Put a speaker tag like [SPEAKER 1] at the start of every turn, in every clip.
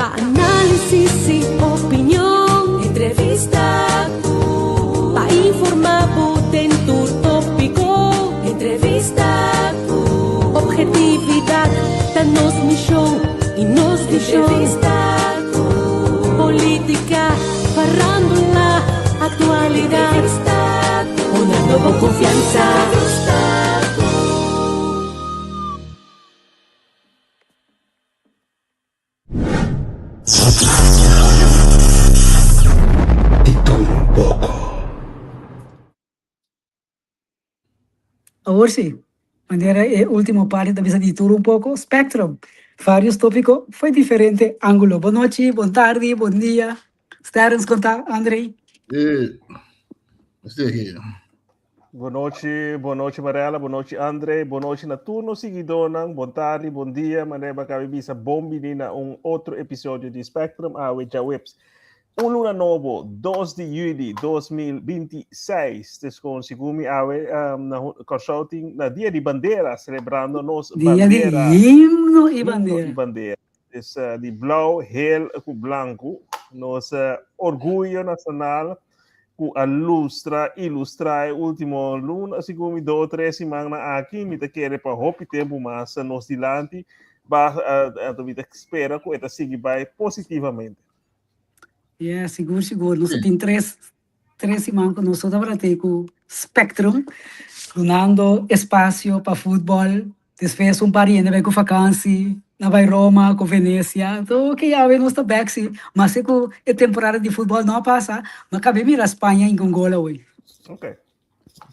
[SPEAKER 1] Pa análisis i opinion. Entrevista ku. Pa informá bo den tur tópiko. Entrevista ku. Obhetividat ta nos mishon i nos vishon. Entrevista ku. Polítika, farándula, aktualidat. Entrevista ku. Honrando bo konfiansa. Entrevista ku.
[SPEAKER 2] Di tur un poko.
[SPEAKER 3] Awor si, manera e ultimo parti ta bisa di tur un poko, spectrum, varios topico fo'i diferente angulo. Bon nochi, bon tardi, bon dia. Sterens kon ta, Andrei?
[SPEAKER 4] E, esei aki.
[SPEAKER 5] Bon nochi, bon nochi Marella, bon nochi Andre, bon nochi na tur nos siguidónan, bon tardi, bon dia, manera bo a kaba di bisa, bon bini na un otro episodio di Spectrum awe djaweps. Un luna nobo, 2 di juli 2026, des kon segun mi awe um, na Kòrsou tin na Dia di Bandera, celebrando nos
[SPEAKER 3] Dia di
[SPEAKER 5] bandera,
[SPEAKER 3] himno i
[SPEAKER 5] himno i
[SPEAKER 3] bandera.
[SPEAKER 5] bandera. Des uh, di blauw, heel ku blanku, nos uh, orguyo nacional ku a lustra, ilustrá e último luna, segun mi do tres simannan aki, mi ta kere pa hopi tempu mas nos dilanti, ba, anto mi ta spera ku e ta sigui bai positivamente.
[SPEAKER 3] Yeah, sigur, sigur. Nos tin tres, tres siman ku nos tabata tei ku Spectrum, dunando espasio pa futbòl. Despues un par di hende bai ku vakansi, nan bai Roma ku Venecia. Anto oke awe nos ta bek si, maske ku e temporada di futbòl no a pasa, mi a kab'é mira Spaña hinka un gol awe.
[SPEAKER 5] Ok.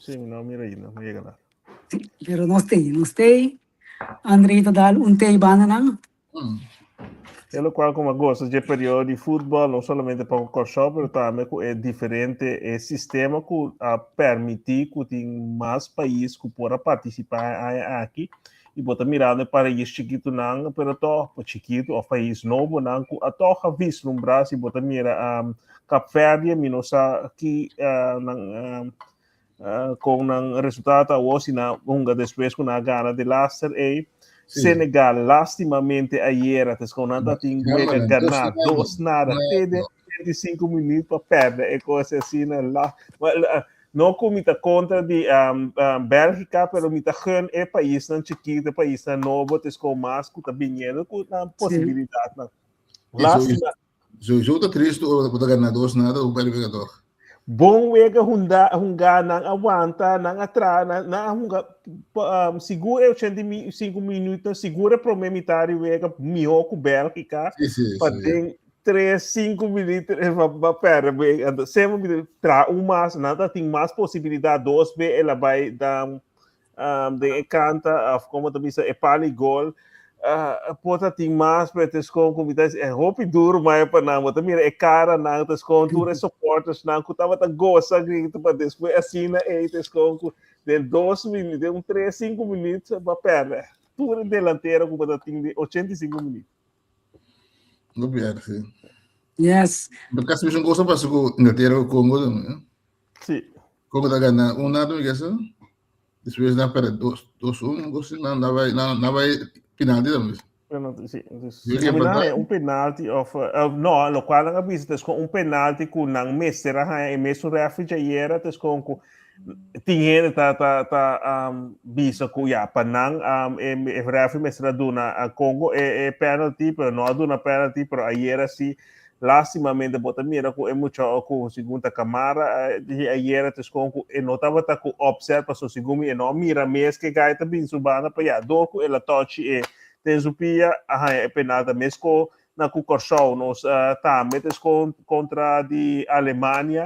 [SPEAKER 5] Si, mi no a mira ainda, mi yega lat.
[SPEAKER 3] Si, pero nos tei, nos tei. André ta dal un tei banda nan.
[SPEAKER 5] E locual como a goza dje periodo di futbol, no solamente pa Kòrsou, pero tambe ku e diferente e sistema ku a permití ku tin mas pais ku por a partisipá e aña aki. I bo ta mirando e pais chikitunan, pero tòg pa chikitu òf pais nobonan ku a tòg a vislumbrá. Si bo ta mira um, Kapverdië, mi no sa ki uh, nan um, Kon nan resultado ta awor si nan hunga despues ku nan a gana de laster ei.
[SPEAKER 4] Sí.
[SPEAKER 5] Senegal lastimamente ayera tes kon nan ta tin wega ganá dos nada te den 25 minuut pa perde e kos asina la no ku mi ta kontra di um, um, Bélgica pero mi ta gun e paisnan chiquito e paisnan nobo tes kon mas ku ta biniendo ku nan posibilidatnan. Lástima
[SPEAKER 4] Sowieso ta tristo ora bo ta gana dos nada, bo perde wega toch.
[SPEAKER 5] Bon wega hunda, hunga, nan a wanta, nan a tra, nan, nan a hunga um, sigur e 85 minuten, sigur e prome mitad di wega mihó ku Bélgica.
[SPEAKER 4] Sí, sí,
[SPEAKER 5] Pa
[SPEAKER 4] sí.
[SPEAKER 5] den 3, 5 minuten e va, va perde wega. Anto, semper mi tra un mas, nan ta tin mas posibilidad, dos be el a bai dan um, den e kanta, of como ta bisa, e pali gol. Uh, por ta tin mas, pero te skon ku mi ta e hopi duro mai pa nan. Bo ta mira e cara nan te skon tur e supporters nan ku tabata goza grita pa despues asina ei te skon ku den dos minuut, den un tres, cinco minuut ba perde. Tur e delantero ku bata tin di 85 minuut.
[SPEAKER 4] No pierde, sí.
[SPEAKER 3] Yes.
[SPEAKER 4] Pero casi mesmo cosa pasó con Inglaterra con Congo también. ¿eh?
[SPEAKER 5] Sí.
[SPEAKER 4] Congo ta gana un nada, mi guess. Despues nan perde dos, dos un, dos un, nan bai, nan, nan bai penalti tambe.
[SPEAKER 5] Penalti, sí. Dus,
[SPEAKER 4] Yo
[SPEAKER 5] si
[SPEAKER 4] que
[SPEAKER 5] nan
[SPEAKER 4] empatar.
[SPEAKER 5] un penalti of eh, no, lo cual nan a bisa tes con un penalti ku nan mester a haña e mesun referee djayera tes con ku tin hende ta ta ta um, bisa ku ya pa nan um, e, e referee mester a duna a Congo e, e penalty pero no a duna penalty pero ayera sí Lastimamente bo ta mira ku e mucha ku segun ta Camara di ayera ta skon ku e no tabata ku opzet paso segun mi e no a mira mes ke guy ta bin su banda pa ya dor ku el a tochi e den su pia a haña e penal ta mes ko na ku Kòrsou nos tambe ta skon kontra di Alemania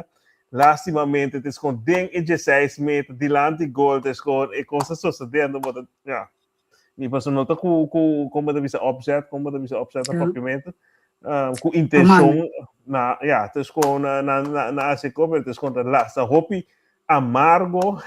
[SPEAKER 5] lastimamente ta skon den e dieseis meter dilanti gol ta skon e kos ta sosodendo bo ta ya. Mi paso no ta ku ku como ta bisa opzet, como ta bisa opzet na papiamento. Um, ku intention na ja, het is gewoon na na na na hace ko, pero het is gewoon dat lasta hopi amargo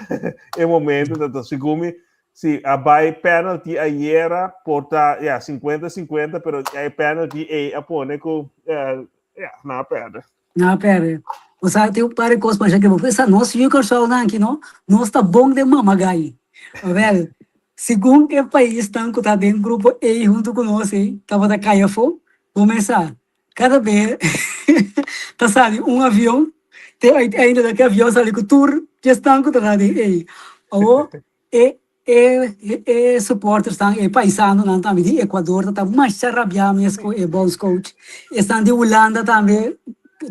[SPEAKER 5] e momento dat dat segun mi si a bai penalty ayera por ta ja 50-50 pero e penalty ei a pone ku uh, ja, na perde.
[SPEAKER 3] Na perde. Bo sa tin un par di kos masha ke bo pensa nos yu Kòrsounan aki no, nos ta bon den mama gai. Awèl, segun e paisnan ku ta den grupo ei huntu ku nos ei tabata kai afó, bo mester sa. Kada be ta sali un avion, te uiteindelijk ke avion sali ku tur djesnan ku ta na den ei. Awo e e e supportersnan, e paisanonan tambe di Ecuador ta ta masha rabiá mes ku e bondscoach. Esnan di Hulanda tambe,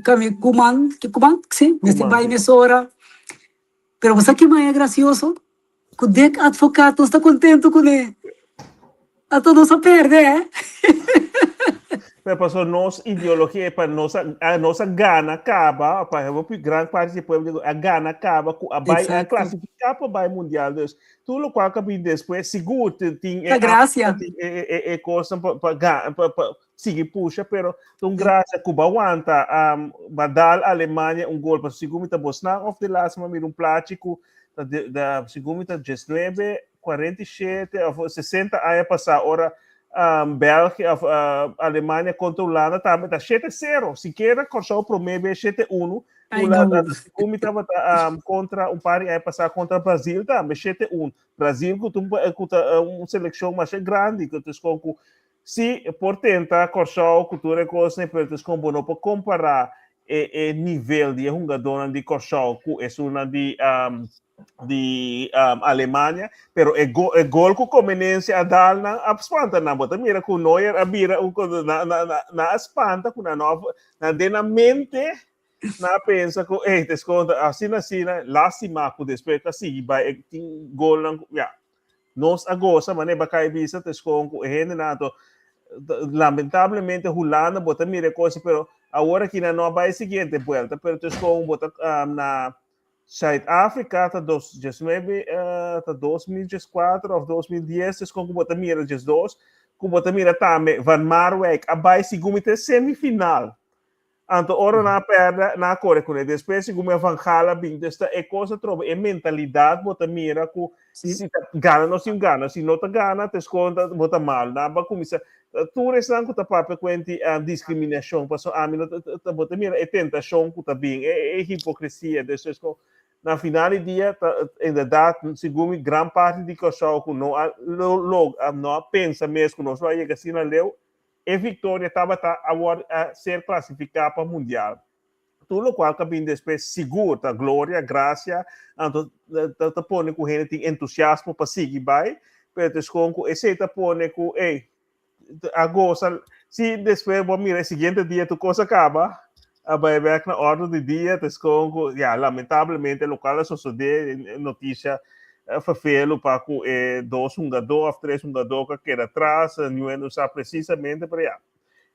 [SPEAKER 3] kami Koeman, Koeman? Si, mester bai mesora. Pero bo sa ki maya gracioso? Cu Dick Advocaat nos ta contento cune. Anto nos a perde, eh?
[SPEAKER 5] Pero paso nos ideologia pa nos a, nos a gana caba, pa hopi gran parte di pueblo a gana caba cu a bai a clasifica pa bai mundial. Dus tur locual ka bin despues sigur tin
[SPEAKER 3] e gracia.
[SPEAKER 5] Tin e e e cosnan pa pa pa pa sigui pusha, pero ta un gracia cu ba wanta um, ba dal Alemania un gol, pasobra segun mi ta bosnan of de laatste ma mira un plachi cu ta de, da, segun mi ta 19, 47 of 60 aña pasá ora um, België of uh, Alemania contra Hulanda tambe ta 7-0, sikiera Kòrsou promé be 7-1,
[SPEAKER 3] I
[SPEAKER 5] Hulanda,
[SPEAKER 3] know.
[SPEAKER 5] segun mi tabata um, contra un par di aña pasá contra Brasil tambe 7-1. Brasil cu ta un, cu ta un seleccion masha grandi, cu ta cu Sí, por tenta Kòrsou ku tur e kosnan, pero ta kon bo no por kompará e e nivel di e hungadónan di Kòrsou ku esunnan di di Alemania. Pero e go e gol ku Comenencia a dal nan a spanta nan. Bo ta mira ku Neuer a bira un na na na a spanta ku nan no nan den nan mente nan a pensa ku ey ta eskontra asina asina. Lástima ku despues ta sigui bai e tin golnan ku ya. Nos a gosa, manera Bakay bisa, ta eskon ku e hendenan anto lamentablemente Hulanda bo ta mira e kos pero awor aki nan no a bai e siguiente buelta pero ta eskon bo ta na Zuid Afrika ta dos diesnuebe ta 2014 of 2010 ta eskon ku bo ta mira 12 ku bo ta mira tambe Van Marwijk a bai segun mi ta e semifinal. Anto ora nan a pèrdè, nan a kore kuné. Despues segun mi Van Gaal a bin, dus ta e kos atrobe, e mentalidat bo ta mira ku si ta gana nos tin gana, si no ta gana ta eskon ta bo ta malu. Nan a kuminsá tur esnan ku ta papia kuenti diskriminashon, pasobra ami no ta bo ta mira e tentashon ku ta bin, e hipokresia. Dus eskon na final di dia ta inderdat segun mi gran parti di Kòrsou ku no a logra no a pensa mes ku nos lo a yega asina leu, E victoria tabata awor a ser clasifica pa Mundial. Tur locual ca bin despues sigur ta gloria, gracia, anto ta ta pone cu hende tin entusiasmo pa sigui bay, pero ta escon cu esey ta pone cu ey, a gosa, si despues bo a mira e siguiente dia tur cos a caba, a bay bek na ordo di dia, ta escon cu ya lamentablemente locual a sosode, noticia Vervelu pa ku e dos hungadó òf tres hungadó ku a keda atras, niun no sa presisamente, pero ya,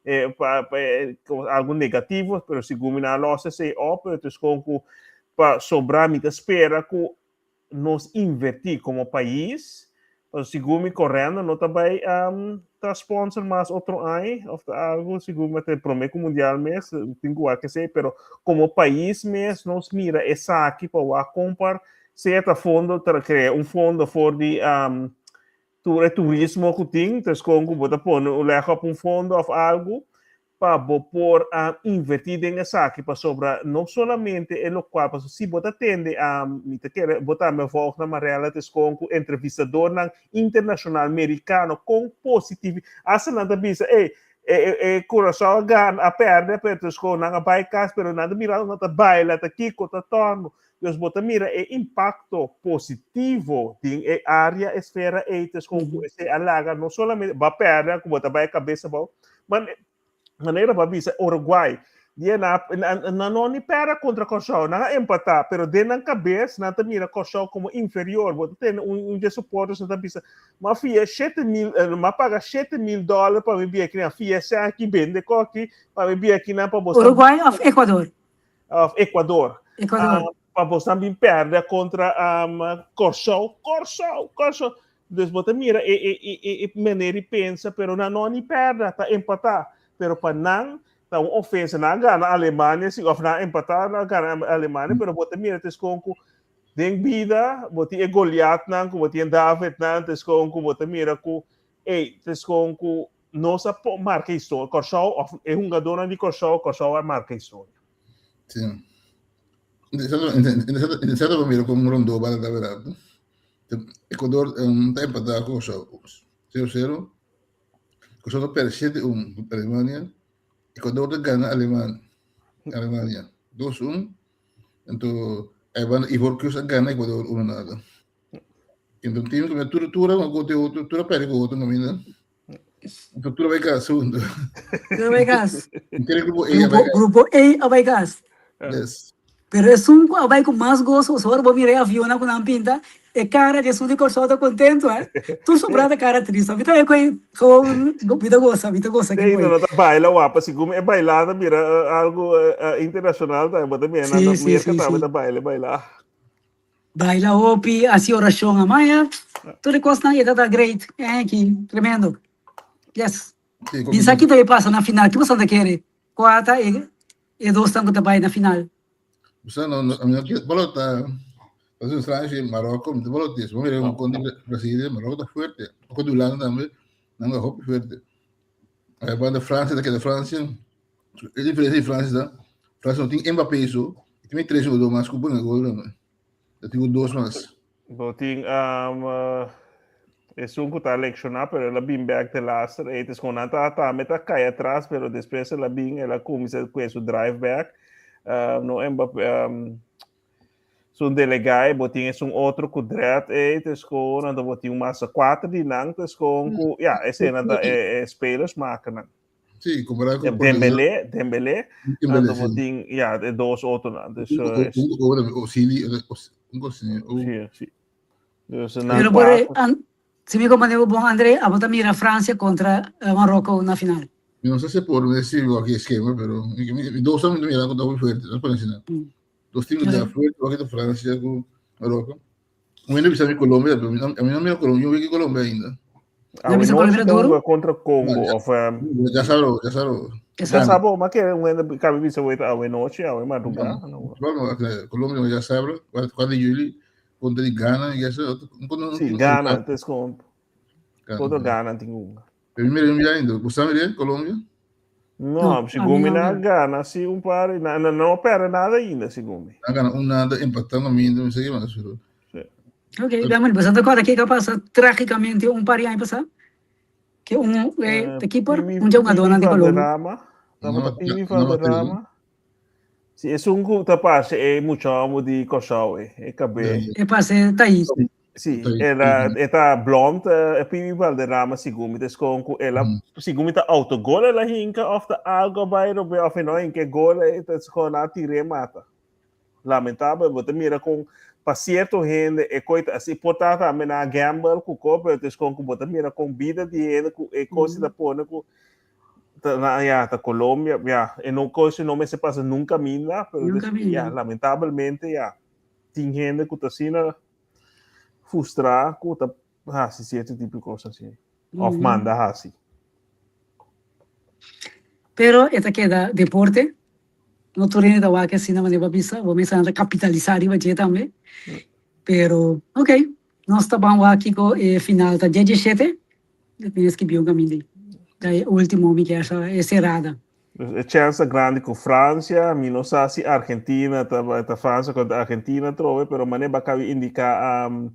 [SPEAKER 5] e pa pa e algu negativo, pero segun mi nan a lòs esei òp, pero ta eskon ku pa sobrá mi ta spera ku nos invertí komo pais, pasobra segun mi Correndo no ta bai ta sponsor mas otro aña òf ta algu, segun mi ta promé ku mundial mes, tin ku wak esei, pero komo pais mes nos mira esaki pa wak kon por Sea ta fondo ta crea un fondo for di um, tur e turismo cu tin, entonces con cu bo ta pone un leg op un fondo of algo pa bo por um, inverti den esaki pasobra no solamente e locual pasobra si bo ta tende um, mi ta kere bo tambe volg na Marella te con cu entrevistadornan internacional mericano con positivo hasta nan ta bisa ey e, e, e Curaçao a gana a perde pero entonces con nan a bai cas pero nan ta mira nan ta baila ta kiko ta torno. Dus bo ta mira e impacto positivo den e area esfera ei ta escon cu esei a laga no solamente ba perde cu bo ta bay cabeza abao ma manera bo a bisa Uruguay dia na nan no ni perde contra Corsou nan a empata pero den nan cabes nan ta mira Corsou como inferior bo ta tene un un dje supporters nan ta bisa m'a fia 7000 m'a paga 7000 dollar pa mi bia aki nan fia esaki bende koki pa mi bia aki nan pa bo
[SPEAKER 3] Uruguay of Ecuador?
[SPEAKER 5] Of Ecuador.
[SPEAKER 3] Ecuador.
[SPEAKER 5] Pa bosnan bin perde contra um, Corsou. Corsou, Corsou. Dus bo ta mira e, e, e, e, e manera di pensa, pero nan no ni perde, ta empatá. Pero pa nan, ta un ofensa. Nan gana Alemania, si, of nan empatá, nan gana Alemania, pero bo ta mira tes kon ku den bida, bo tin e Goliathnan, ku bo tin e Davidnan, tes kon ku bo ta mira ku, ey, tes kon ku Nos a por marka historia. Kòrsou òf e hungadónan di Kòrsou, Kòrsou a marka historia.
[SPEAKER 4] Sí. Interesante, interesante pa mira kon rondó bala ta bira. Ecuador ta empatá ku Kòrsou 0-0. Kòrsou ta pèrdè 7-1 ku Alemania. Ecuador ta gana Aleman, Alemania 2-1. Anto Evan Ivory Coast a gana Ecuador 1-0. Anto team ku tur tur a gote otro, tur a perde ku otro kaminda. Anto tur a bai kas huntu.
[SPEAKER 3] Tur a bai kas.
[SPEAKER 4] Entero grupo E a bai kas.
[SPEAKER 3] Grupo E a bai kas.
[SPEAKER 4] Yes.
[SPEAKER 3] Pero esun ku a bai ku mas goso, ora bo mira e avionnan ku nan pinta, e kara di esun di Kòrsou ta kontentu, eh. Tur sobrá ta kara tristu. Mi ta wak ku gewoon mi ta gosa, mi ta gosa
[SPEAKER 5] ki
[SPEAKER 3] mooi.
[SPEAKER 5] No ta baila wapa, segun e bailá ta bira algu internashonal tambe, bo ta mira nan na Merka tambe ta baila e bailá.
[SPEAKER 3] Baila hopi, hasi orashon, amaya, tur e kosnan e ta ta great, eh, tremendo. Yes. Mi sa ki ta bay pasa na final, ki boso ta kere? Kua ta e e dosnan ku ta bai na final?
[SPEAKER 4] Boso no, no, ami no kier balota. Pasobra un Francia i Maroko, mi ta balota eso. Bo mira un kontra Brasilia, Maroko ta fuerte. Oko di Hulanda tambe, nan ta hopi fuerte. Ahora banda Francia ta keda Francia. E diferencia di Francia ta, Francia no tin Mbappé so, e tin tres jugador mas ku pone gol tambe. E tin dos mas.
[SPEAKER 5] Bo tin um, esun ku ta lekshoná, pero el a bin bèk de laster. E tes kon nan ta tambe ta kai atras, pero despues el a bin, el a kuminsá ku su drive back. No Mbappé, sun delegai, bo tin esun otro ku dread e tes kon, anto bo tin mas kuater di nan tes kon ku, ya, esei nan ta e, e spelers maken nan.
[SPEAKER 4] Sí, comparado con
[SPEAKER 5] Dembélé, Dembélé, Dembélé, sí. Tin, ja, de dos otro nan. Dus,
[SPEAKER 4] uh, un, Osili, un cosini.
[SPEAKER 5] Sí, sí.
[SPEAKER 3] Dus, Pero por, an, si mi comprende bon, André, abo ta mira Francia contra uh, Marocco na final.
[SPEAKER 4] Mi no sé si por decir aquí esquema, pero mi, mi, mi dos mi mira con muy fuerte, no por encima. Dos teams de fuerte, aquí de Francia con Marocco. Mi no bisa mi Colombia, pero mi no, a mi no mira Colombia, yo vi que Colombia ainda.
[SPEAKER 5] Ah,
[SPEAKER 3] bisa Colombia duro?
[SPEAKER 5] Contra Congo of
[SPEAKER 4] Ya sabe, ya sabe.
[SPEAKER 5] Ya sabe, maar que un cabe bisa weta awe noche, awe madrugada.
[SPEAKER 4] Bueno, Colombia ya sabe, 4 de juli contra Ghana, ya sabe.
[SPEAKER 5] Sí, Ghana, entonces con contra Ghana tin un.
[SPEAKER 4] Pero mira, mira ainda, você mira Colombia?
[SPEAKER 5] No, segun mi na gana si un par, na, na, no perde nada ainda, segun mi.
[SPEAKER 4] Na gana un nada, empatando a mim, não sei que mais. Pero...
[SPEAKER 3] Sí. Ok, veamos, pues anda agora que pasa trágicamente un par de años pasado, que un eh, uh, keeper, un jugador de Colombia.
[SPEAKER 5] No, Pimi Valderrama. Si, es un ku ta pase e mucha homo di Kòrsou e, e kabé.
[SPEAKER 3] E pase ta aí.
[SPEAKER 5] Si, ela e ta blond, e Pimi Valderrama segun mi ta eskon ku ela segun mi ta autogol ela hinka of ta algo bai robe of e no hinka e gol e ta eskon a tir'é mata. Lamentabel, bo ta mira kon pa sierto hende e koi ta así, por ta tambe nan a gamble ku ko, pero ta eskon ku bo ta mira kon bida di hende ku e kos ta pone ku Ta, na, ya, ta Colombia, ya, e no cosa no mester pasa nunca minda, pero
[SPEAKER 3] Nunca
[SPEAKER 5] des, ya,
[SPEAKER 3] minda.
[SPEAKER 5] lamentablemente, ya, tin hende ku ta asina frustrá ku ta hasi cierto tipo de cosas así, of manda hasi.
[SPEAKER 3] Pero e ta keda deporte, no tur hende ta wak asina manera bo a bisa, bo mester nan ta kapitalisá riba dje tambe, pero ok, nos ta ban wak kiko e final ta dje djeshete. Lo tin skibi un caminda ei. Ta e ultimo mi kier sa e cerrada.
[SPEAKER 5] E chance ta grandi cu Francia, mi no sa si Argentina ta ta Francia contra Argentina atrobe, pero mane ba cabi indica um,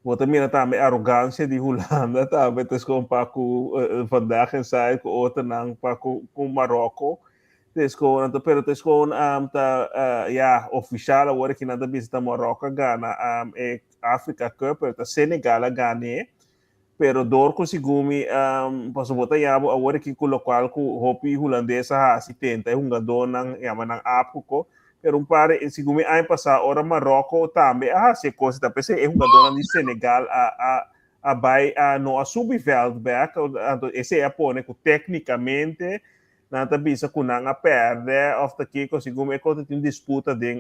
[SPEAKER 5] bo ta mira tambe arrogancia di Hulanda tambe ta escon pa cu uh, Vandaag Inside cu otronan pa cu, cu Marocco. Ta escon, anto, pero ta escon um, ta uh, ja, oficial awor aki nan ta bisa ta Marocco a gana um, e Africa Cup, pero ta Senegal a gane. Pero dor ku segun mi, pasobra bo ta yama awor aki ku lokual ku hopi hulandes a hasi tenta e hungadónan yama nan ap ku ko, pero un par segun mi aña pasá ora Maròko tambe a hasi e kos ta p'esei e hungadónan di Senegal a a a bai a no a subi vèlt bèk anto esei a pone ku téknikamente nan ta bisa ku nan a pèrdè òf ta kiko segun mi e kos ta tin disputa den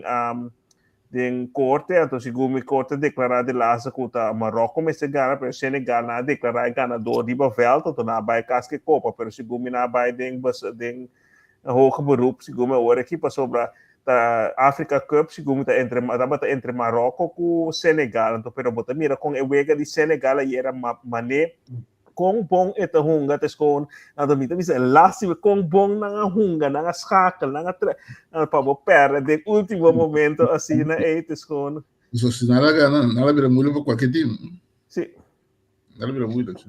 [SPEAKER 5] Den korte, anto segun mi korte deklará de laatste ku ta Marokko mester gana, pero Senegal nan a deklará e ganador riba vèlt, anto nan a bai kas ku e kopa, pero segun mi nan a bai den den hoger beroep segun mi awor aki pasobra ta Africa Cup segun mi ta entre tabata entre Marokko ku Senegal, anto pero bo ta mira kon e wega di Senegal ayera mané Kon bon e ta hunga ta eskon anto mi ta bisa lastima kon bon nan a hunga nan a schakel nan a tra pa bo perde den ultimo momento asina ei ta eskon.
[SPEAKER 4] So si nan a gana nan a bira moeilijk pa cualkier team.
[SPEAKER 5] Si.
[SPEAKER 4] Nan a bira moeilijk si.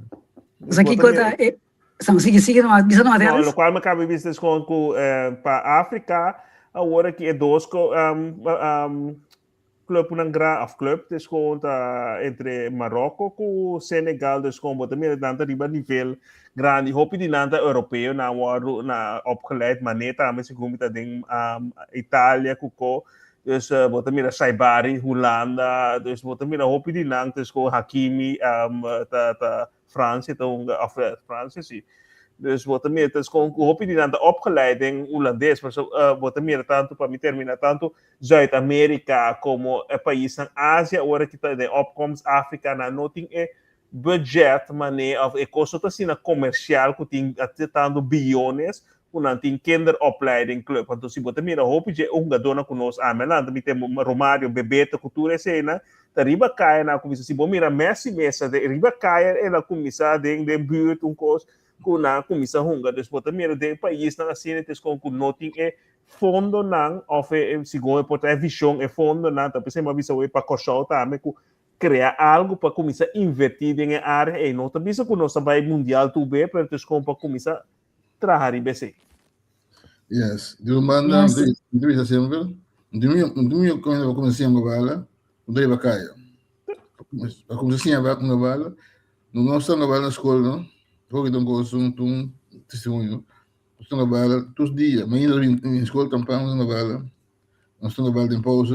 [SPEAKER 3] Sa kiko ta e. Estamos sigui sigui nomás, bisa nomás,
[SPEAKER 5] No, lo cual me cabe vista es con ku eh, pa Afrika awor aki e dos ko um, um, club nan gra of club dus gewoon ta entre Marokko ku Senegal dus gewoon bo ta mira nan ta riba nivel grandi hopi di nan ta europeo nan wordu na opgeleid maar net tambe segun mi ta den um, Italia ku ko dus uh, bo ta mira Saibari Hulanda dus bo ta mira hopi di nan dus gewoon Hakimi um, ta ta Francia ta hunga, of Francia si. Dus bo ta mira, tas kon ku hopi di nan ta opgeleid den Hulandes, paso uh, bo ta mira tanto pa mi termina tanto Zuid-Amerika como e paisnan Asia ora ki ta den opkomst Afrika nan no tin e budget mane of e kos no ta asina komersial ku tin tanto billones ku nan tin kinderopleiding club. Anto si bo ta mira hopi dje hungadónan ku nos ami a lanta mi tempu Romario, Bebeto ku tur eseinan ta riba kaya nan a kuminsá. Si bo mira Messi mes ta riba kaya el a kuminsá den den buurt un kos ku nan a kuminsá hunga. Dus bo ta mira den paisnan asina ta eskon ku no tin e fondonan òf e segun e por ta e vishon e fondonan ta p'esei mi a bisa awe pa Kòrsou tambe ku krea algu pa kuminsá invertí den e área ei. No ta bisa ku nos ta bai mundial tur be pero ta eskon pa kuminsá traha riba esei.
[SPEAKER 4] Yes, di un banda yes. Mi ta bisa semper, di mi di mi cuando pa kuminsá siña bala, mi ta riba kaya. Pa kuminsá siña ba bala, no no sta bala na skol no, porque ta un kos un un testimonio. Nos ta bala tur dia, mañana nos bin skol temprano nos ta bala, nos ta bala den pausa,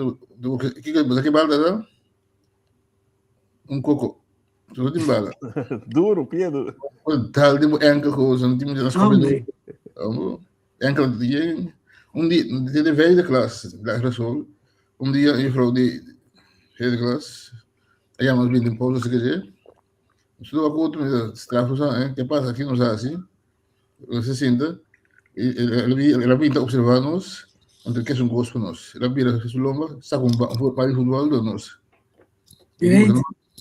[SPEAKER 4] kiko bo sa ki bala ta da? Un koko. Zo tin bala.
[SPEAKER 5] Duro, pia duro.
[SPEAKER 4] Dal di bo enkel gewoon, zo tin na school. Enkel die un dia, de vijfde klas, lagere school. Un dia een juffrouw die vijfde klas, ella nos binte in pausa, ze gezegd. Zo doe ik ook met straf zo, hè. ¿Qué pasa? Aquí nos hace. Se sinta, el a pinta observa nos, anto el kes un kos pa nos. El a bira su lomba, saka un un bal di futbol duna nos.
[SPEAKER 3] Great.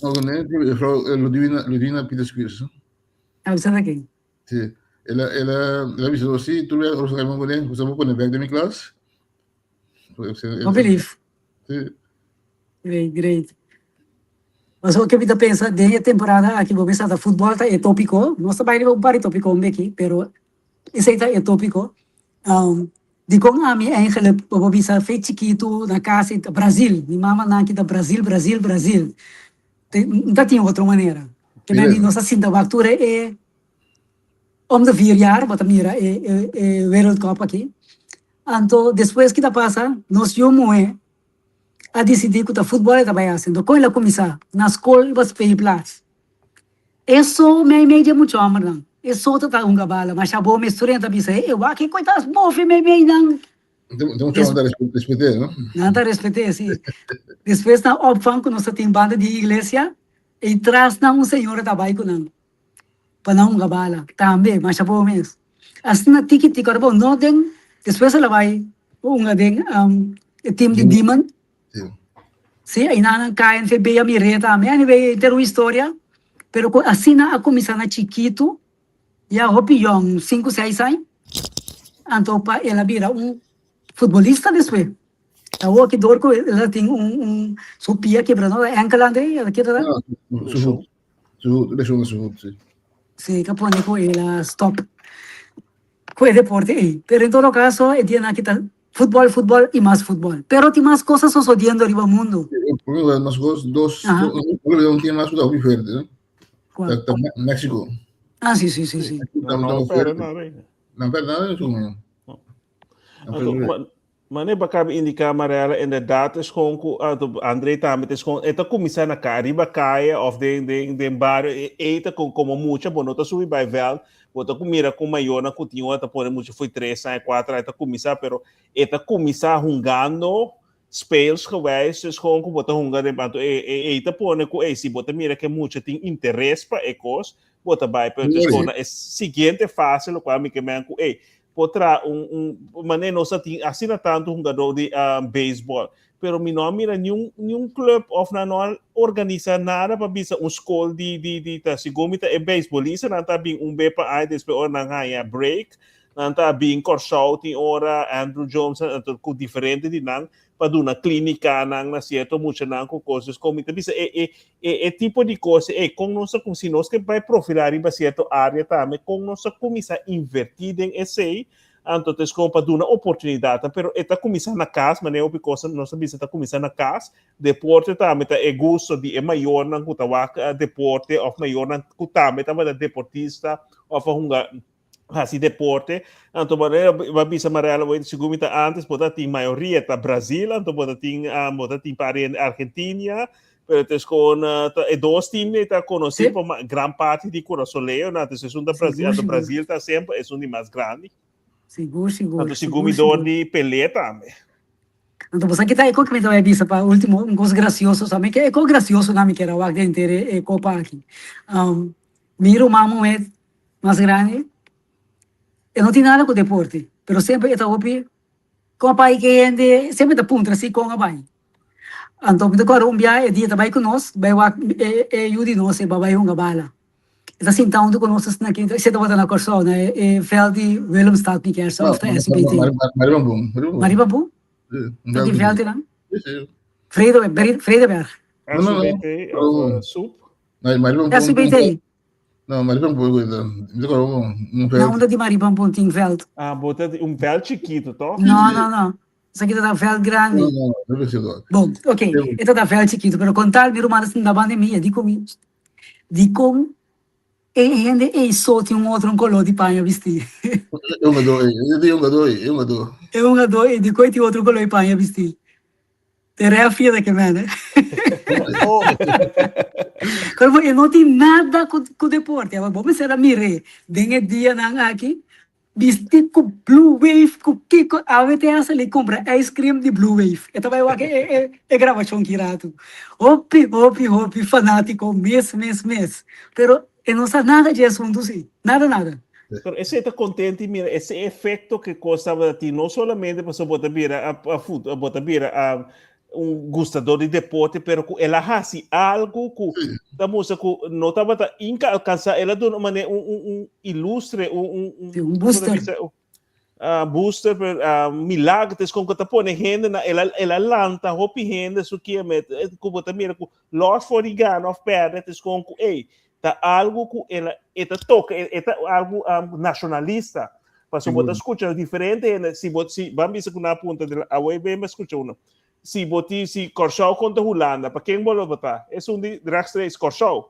[SPEAKER 4] No, no, juffrouw Ludwina, Ludwina Pieter Spears.
[SPEAKER 3] Ah, usted aquí.
[SPEAKER 4] Sí. El a, el a, el a bisa nos, sí, tur bia nos a pone, nos a pone bek den mi klas.
[SPEAKER 3] Hopi lief.
[SPEAKER 4] Sí.
[SPEAKER 3] Great, great. Pasobra ke mi ta pensa den e temporada aki bo mester ta futbol ta e topiko. Nos ta bai riba un par di topiko un beki, pero esei ta e topiko. Dikon ami eigenlijk bo por bisa fe chikitu na kas i ta Brazil. Mi mama nan ki ta Brazil, Brazil, Brazil. N ta tin otro manera. Ke men di nos a sinta wak tur e om de vier jaar bo ta mira e e Wereld Cup aki. Anto despues ki ta pasa nos yu muhe a disidí ku ta futbòl e ta bai hasi. Anto kon el a kuminsá? Na skol riba speelplaats. E so meimei di e mucha hòmbernan. E so ta ta hunga bala. Masha bo mes tur hende ta bisa, E wak e koi ta mofe meimei nan.
[SPEAKER 4] Anto mucha hòmber ta respet'é, no?
[SPEAKER 3] Nan ta respet'é, sí. Despues na opvang ku nos ta tin banda di iglesia, ei tras nan un señora ta bai ku nan. Pa nan hunga bala tambe, masha bo mes. Asina tiki tiki, ora bo no den, despues el a bai hunga den e team di Demon. Sí, einan nan KNVB a mir'é tambe. Anyway, e ter un historia, pero ku asina a kuminsá na chikitu, ya hopi yòn, sinku, seis aña, anto pa el a bira un futbolista despues. Awor ki dor ku el a tin un un su pia kebra, no? Enkel André, el a kebra?
[SPEAKER 4] Su voet. Su voet, lesión na su voet, sí.
[SPEAKER 3] Sí, ta pone ku el a stop ku e deporte ei. Pero en todo caso e dianan aki ta futbol, futbol i mas futbol. Pero tin mas cosas sosodiendo riba mundo.
[SPEAKER 4] Por mi mas cos, dos, un team mas ku ta hopi fuerte, no?
[SPEAKER 3] Cuál?
[SPEAKER 4] Ta Mexico.
[SPEAKER 3] Ah, sí, sí, sí, sí.
[SPEAKER 4] Ta
[SPEAKER 5] No,
[SPEAKER 4] fuerte.
[SPEAKER 5] pero no, reina.
[SPEAKER 4] No, pero nada de eso, man.
[SPEAKER 5] No. Anto, Mane bo acaba indica Marella, inderdaad is gewoon cu André tambe is gewoon, e ta cuminsa na ca, riba calle of den den den barrio, e, e ta con como mucha, bo no ta subi bay veld, bo ta cu mira cu mayornan cu tin ora ta pone mucha fo'i tres aña, cuatro aña ta cuminsa, pero e ta cuminsa hungando speelsgewijs, dus gewoon cu bo ta hunga den, anto e, e, e ta pone cu, ey, si bo ta mira cu e mucha tin interes pa e cos, bo ta bay, pero dus gewoon na e siguiente fase, locual mi ke men cu, ey, por traha un, un manera nos a tin asina tanto hungador di um, baseball, pero mi no a mira ni un, ni un club of nan no a organisa nada pa bisa un school di, di, di ta, segun mi ta e beisbolista nan ta bin un be pa aña despues ora nan haña break, nan ta bin Kòrsou tin ora Andrew Jones anto ku diferente di nan. pa duna klínikanan na sierto muchanan ku kos. Dus kon mi ta bisa e e e e tipo di kos ei kon nos ta si nos ke bai profilá riba sierto área tambe kon nos ta kuminsá invertí den esei anto ta es kon pa duna oportunidatnan pero e ta kuminsá na kas manera hopi kos nos ta bisa ta kuminsá na kas. Deporte tambe ta e gusto di e mayornan ku ta wak deporte òf mayornan ku tambe tabata deportista òf a hunga hasi deporte. Anto manera bo a bisa Marella bo segun mi ta antes bo ta tin mayoria ta Brazil anto bo ta tin bo ta tin pari en Argentinia pero ta eskon ta e dos team ei ta konosí pa gran parti di Kurasoleo nan anto esun ta Brazil anto Brazil ta semper esun di mas grandi.
[SPEAKER 3] Sigur sigur.
[SPEAKER 5] Anto segun mi dor di Pelé tambe.
[SPEAKER 3] Anto bo sa kita e ko ki mi ta bai bisa pa ultimo un kos grasioso sa mi ke e ko grasioso nan mi kier a wak den henter e kopa aki. Mi ruman muhé mas grandi e no tin nada ku deporte pero semper e ta hopi kon a bai ke hende semper e ta puntra si kon a bai. Anto mi ta kòrda un bia e dia ta bai ku nos bai wak e yu di nos e bai hunga bala. E ta sinta huntu ku nos asina aki, esei tabata na Kòrsou, na e vèlt di Willemstad mi kier sa òf ta SBT.
[SPEAKER 4] Maribambun.
[SPEAKER 3] Maribambun? Ta di vèlt einan? Vredeberg.
[SPEAKER 5] SBT òf Soep?
[SPEAKER 3] SBT.
[SPEAKER 4] No, Maribambun, mi ta kòrda un vèlt.
[SPEAKER 3] Na unda di Maribambun tin vèlt?
[SPEAKER 5] Ah, bo ta di un vèlt chikitu, tòg?
[SPEAKER 3] No, no, no. Esaki ta ta vèlt grandi.
[SPEAKER 4] No, no, no ta sigur.
[SPEAKER 3] Bon, ok, e ta ta vèlt chikitu, pero kontal mi ruman ta sinta banda di mi, e di ku mi, Dikon e hende ei so tin un otro koló di paña bistí?
[SPEAKER 4] E hungadó ei, e hungadó ei, e hungadó.
[SPEAKER 3] E hungadó ei, dikon e tin otro koló di paña bistí? Te refia ta ke mene. Pero e no tin nada ku deporte. Bo mester a mir'é den e dianan aki. Bisti ku Blue Wave ku kiko awe te a sali kumpra ice cream di Blue Wave. E ta bai wak e e grabashon ki ratu. Hopi hopi hopi fanatiko mes mes mes. Pero e no sa nada dje asuntu si. Nada nada.
[SPEAKER 5] Pero esei ta contento y mira ese efecto que cos tabata tin no solamente pasobra bo ta bira a fut bo ta bira a un gustador di deporte, pero ku el a hasi algo ku ta mustra ku no tabata inka alcansa, el a duna un manera un un un ilustre, un un un
[SPEAKER 3] Sí, un booster.
[SPEAKER 5] Bisa, uh, booster, pero uh, milagro, es con ku ta pone hende na el a el a lanta hopi hende su kia met eh, ku bo ta mira ku los for di gana of perde, es con ku ey ta algo ku el a e ta toka e ta algo um, nacionalista. Paso bo ta skucha diferente hende, si bo si ban bisa ku na punta de away ben ba skucha uno. Si bo ti si Kòrsou kontra Hulanda, pa ken bo lo votá? Esun di rechtstreeks Kòrsou.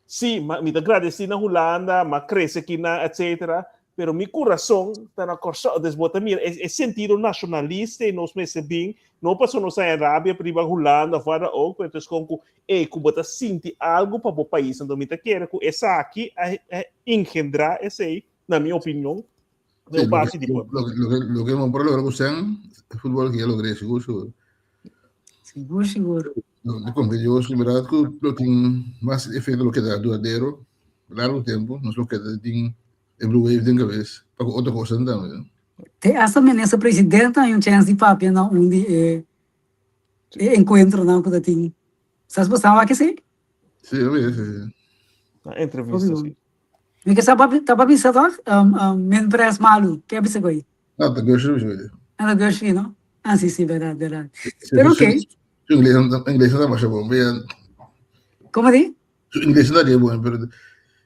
[SPEAKER 5] Si, ma mi ta gradesí na Hulanda, m'a krese aki na etcetera, pero mi kurason ta na Kòrsou. Dus bo ta mira e e sentido nashonalista ei nos mester bin, no pasobra nos haña rabia riba Hulanda òf wada ook, pero ta eskon ku ei ku bo ta sinti algu pa bo pais. Anto mi ta kere ku esaki a a engendrá esei na mi opinion,
[SPEAKER 4] de un parte di pueblo. Lo que hemos logrado con Sen, el fútbol que ya logré, seguro, seguro.
[SPEAKER 3] Seguro, seguro.
[SPEAKER 4] No, con que yo, en verdad, que lo tiene más efecto lo que da duradero, largo tiempo, no es lo que tiene el Blue Wave de cabeza, para otra cosa también.
[SPEAKER 3] Te hasta minister presidente hay un chance di papia na un di e, e encuentro na ku tin. Sabes bastante que sí?
[SPEAKER 4] Sí, sí, sí.
[SPEAKER 5] Na entrevista, sí.
[SPEAKER 3] Mi ke sa ta pa bisa toch? Min pres malu. Ke a bisa ku ei?
[SPEAKER 4] No, ta Gershwin bisa ku ei.
[SPEAKER 3] Ah, ta Gershwin, no? Ah, si, si, berdad, berdad. Pero ok.
[SPEAKER 4] Su ingles, ingles no ta masha bon.
[SPEAKER 3] Como di?
[SPEAKER 4] Su ingles no ta bon, pero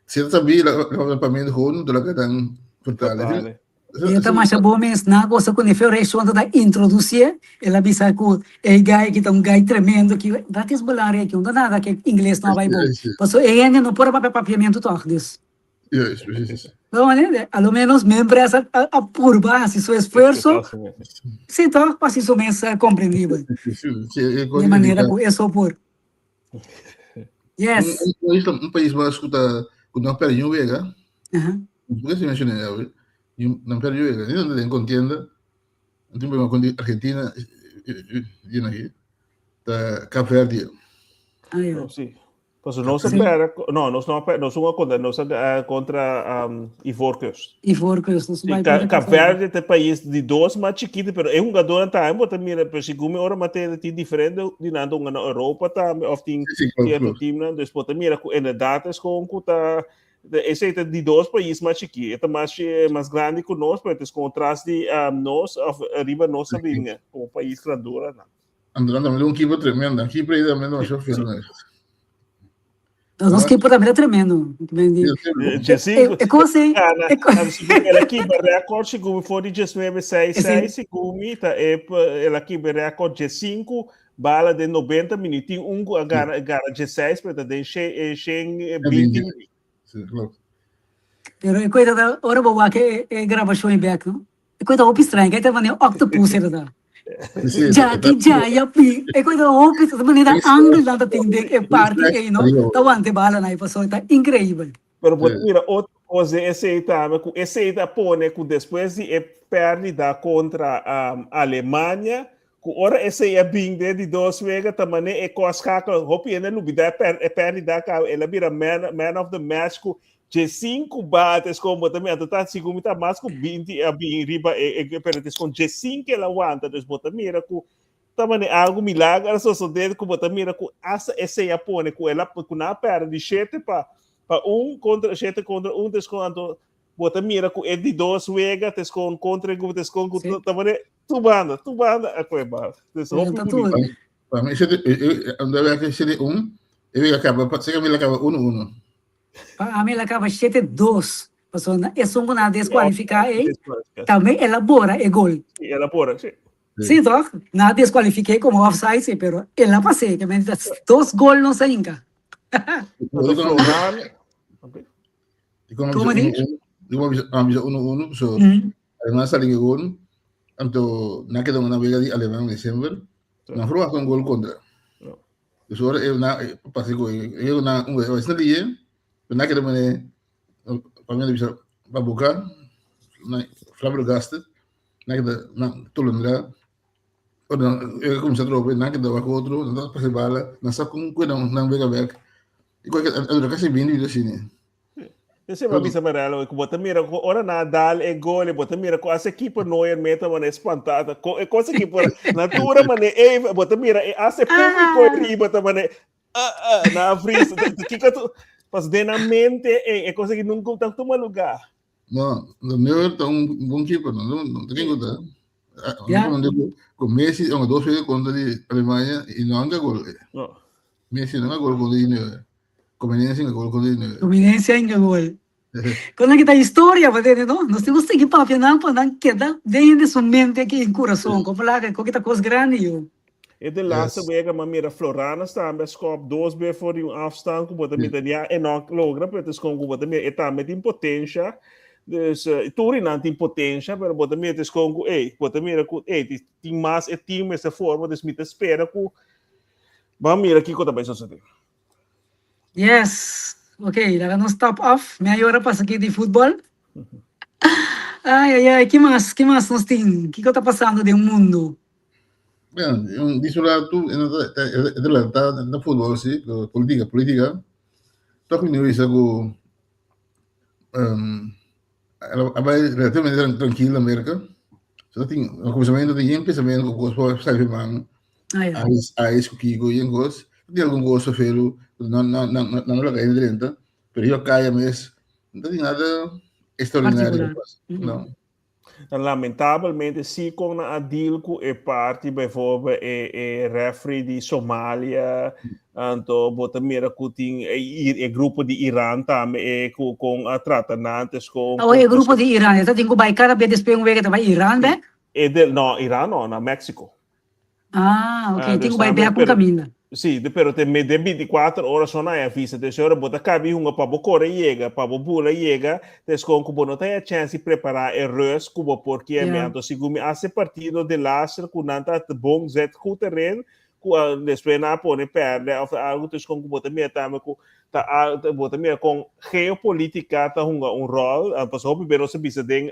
[SPEAKER 4] si ta sabi, la la pa mi gewoon, to la ka tan vertalen.
[SPEAKER 3] E ta masha bon mes na gosa ku Nefeo Rexon ta introdusié, el a bisa ku e guy aki ta un guy tremendo ki dat es belangrijk no ta nada ke ingles no a bai bon pasobra e hende no por a papia papiamentu tòg dus a lo menos mi empresa a purba hasi su esfuerso si tòg pa hasi su mes komprendibel di manera ku eso por yes.
[SPEAKER 4] Un pais mas ku ta ku no a pèrdè niun wega. Por qué se mencioné ya, güey? No perdió, ni donde en contienda. Un tiempo con Argentina, viene aquí. Ta Cap Verde.
[SPEAKER 3] Ah, ja.
[SPEAKER 5] No, sí. Pues no se perde, no, nos no nos un contra, nos contra um, Ivoorkust.
[SPEAKER 3] Ivoorkust, nos
[SPEAKER 5] sí, Cap, Cap Verde te país de dos más chiquito, pero es un jugador también, bota mira, pero si gumi ora mate tin diferente dinando un na Europa también, of tin
[SPEAKER 4] sí, sí,
[SPEAKER 5] cierto team, dus bota mira, inderdaad is gewoon kuta Esei ta di dos pais mas chikí. E ta mas, mas grandi ku nos, pero es komo tras di um, nos, of riba nos ta bin komo pais grandura.
[SPEAKER 4] Anto nan tambe un keeper tremendo. Nan keeper ei tambe demasiado firme.
[SPEAKER 3] Nos keeper tambe ta tremendo.
[SPEAKER 5] E cosa ei. El a keeper record segun mi for di 19 6 6 segun mi ta e el a keeper record 15 bala den 90 minuut. Tin un ku a gana gana 16 pero ta den 120 minuut.
[SPEAKER 4] Sí, klopt.
[SPEAKER 3] Pero e koe ta ora bo wak e grabashon ei bek no. E koe ta hopi straño, kei ta manera octopus e ta. Jaki jaya pi. E koe ta hopi, ta manera angel nan ta tin den e parti ei no. Ta wanta e bala nan ei paso ta increibel.
[SPEAKER 5] Pero bo ta mira otro kos den esei tambe ku esei ta pone ku despues di e pèrdida kontra Alemania ku ora esei a bin den di dos wega ta manera e kos skakel hopi hende a lubida e pèrdida kaba el a bira man man of the match ku Dje sinku bates kon bo ta mira, anto ta sigur mi ta mas ku 20 a bin riba e, e pero tes kon dje sinku el a wanta, dus bo ta mira ku ta mane algu milagro a sosode ku bo ta mira ku hasta esei a pone ku el a ku nan a perde di shete pa pa un kontra shete kontra un tes kon anto bo ta mira ku e di dos wega tes kon kontra e grupo tes kon ku ta mane tur banda tur banda a koe bal dus hopi
[SPEAKER 4] bunita. Pa mi shete e e unda wega ke shete un e wega kaba pa seka mi la kaba uno uno.
[SPEAKER 3] Pa ami el a kaba shete dos, pasobra esun ku nan a deskualifiká ei, tambe el a bora e gol.
[SPEAKER 5] Sí, el a bora, sí.
[SPEAKER 3] Sí, toch? Nan a deskualifik'é komo offside, sí, pero el a pas'é, ke men ta dos gol nos a hinka.
[SPEAKER 4] Komo di? Nan bisa uno uno, so Aleman sali ku e gol, anto nan keda una wega di Aleman desember, nan verwacht un gol kontra. Dus ora e na pasa ku e e na un vez na liye, na keda mane pa mi bisa pa boka na flabbergasted, na keda na tolondra. Ora e kuminsá trope, nan keda wak otro, nan ta pasa e bala, nan sa kon ku nan nan wega bek. I ku a dura kasi 20 minuto asina.
[SPEAKER 5] Ese va bisa Marelo, ku bota mira ku ora na dal e gol, bota mira ku ase keeper Neuer meta mane espantata. Ko e cosa keeper natura mane e bota mira e ase público ah. riba ta mane ah, ah, na freeze. Kiko tu pas de na mente e e cosa que nunca ta tuma lugar.
[SPEAKER 4] No, no Neuer ta un bom keeper, no, no, no te gusta. Ja. Con Messi, un dos veces contra di Alemania y no anga gol.
[SPEAKER 5] No.
[SPEAKER 4] Messi no anga gol contra di Neuer. Conveniencia inga gol contra di Neuer.
[SPEAKER 3] Conveniencia inga gol. Con ki ta historia pa tende no? Nos tin ku sigui papia nan pa nan keda den hende su mente aki en kurason. Kon palabra kon ki ta kos grandi yo.
[SPEAKER 5] E de laatste wega ma mira Floranas tambe a skop dos be for di un afstand ku bo ta mira ya e no logra pero tes kon ku bo ta mira e tambe tin potensha. Dus tur nan tin potensha pero bo ta mira tes kon ku ey bo ta mira ku ey tin mas e team mester forma dus mi ta spera ku ban mira kiko ta bai sosode.
[SPEAKER 3] Yes. Ok, laga nos stop off. Mi a yora pasa aki di futbol. Ai, ai, ai, ki mas? Ki mas nos tin? Kiko ta pasando den mundu?
[SPEAKER 4] Bueno, un di su lado, e no ta, e ta lanta na futbol si, pero politica, politica. Toch mi no bisa ku um, a bai relativamente tranquilo na Merca. So tin, na kuminsamentu tin yen pensamentu ku kos por sai man.
[SPEAKER 3] Ah, ja.
[SPEAKER 4] Ais, ais ku kiko, yen kos. Tin algun kos felu, nan nan nan nan no laga hende drenta, pero yo kaya mes, no tin nada extraordinario.
[SPEAKER 3] Particular.
[SPEAKER 4] No.
[SPEAKER 5] Lamentabelmente si kon nan a deal ku e parti bijvoorbeeld e e referee di Somalia anto bo ta mira ku tin e e grupo di Iran tambe e ku kon a trata nan antes kon
[SPEAKER 3] Awo e grupo di Iran e ta tin ku bai kada bes despues un wega ta bai Iran bek?
[SPEAKER 5] E del no Iran no na Mexico.
[SPEAKER 3] Ah, ok, tin ku bai bek un kaminda.
[SPEAKER 5] Sí, pero te me den 24 ora so nan a visa. Te ora bo ta kabi hunga pa bo kore yega, pa bo bula yega, te skon ku bo no ta haya chance di prepara e rust ku bo por kier me. Anto sigun mi hasi partido de laster ku nan ta bon zet goed erin, ku despues nan a pone perde of algo, te skon ku bo ta mira tambe ku ta bo ta mira kon geopolitica ta hunga un rol. Pasobra hopi bes nos a bisa den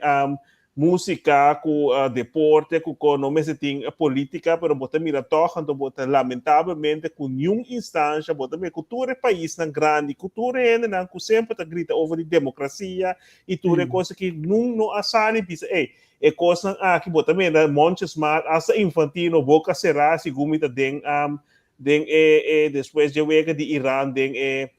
[SPEAKER 5] Músika ku deporte ku ko no mester tin polítika pero bo ta mira tòg anto bo ta lamentablemente ku niun instansha bo ta mira ku tur e paisnan grandi ku tur e hendenan ku semper ta grita over di demokrasia i tur e kos aki nun no a sali bisa ey e kosnan aki bo ta mira mondjesmaat asta Infantino boka será segun mi ta den den e e despues dje wega di Iran den e.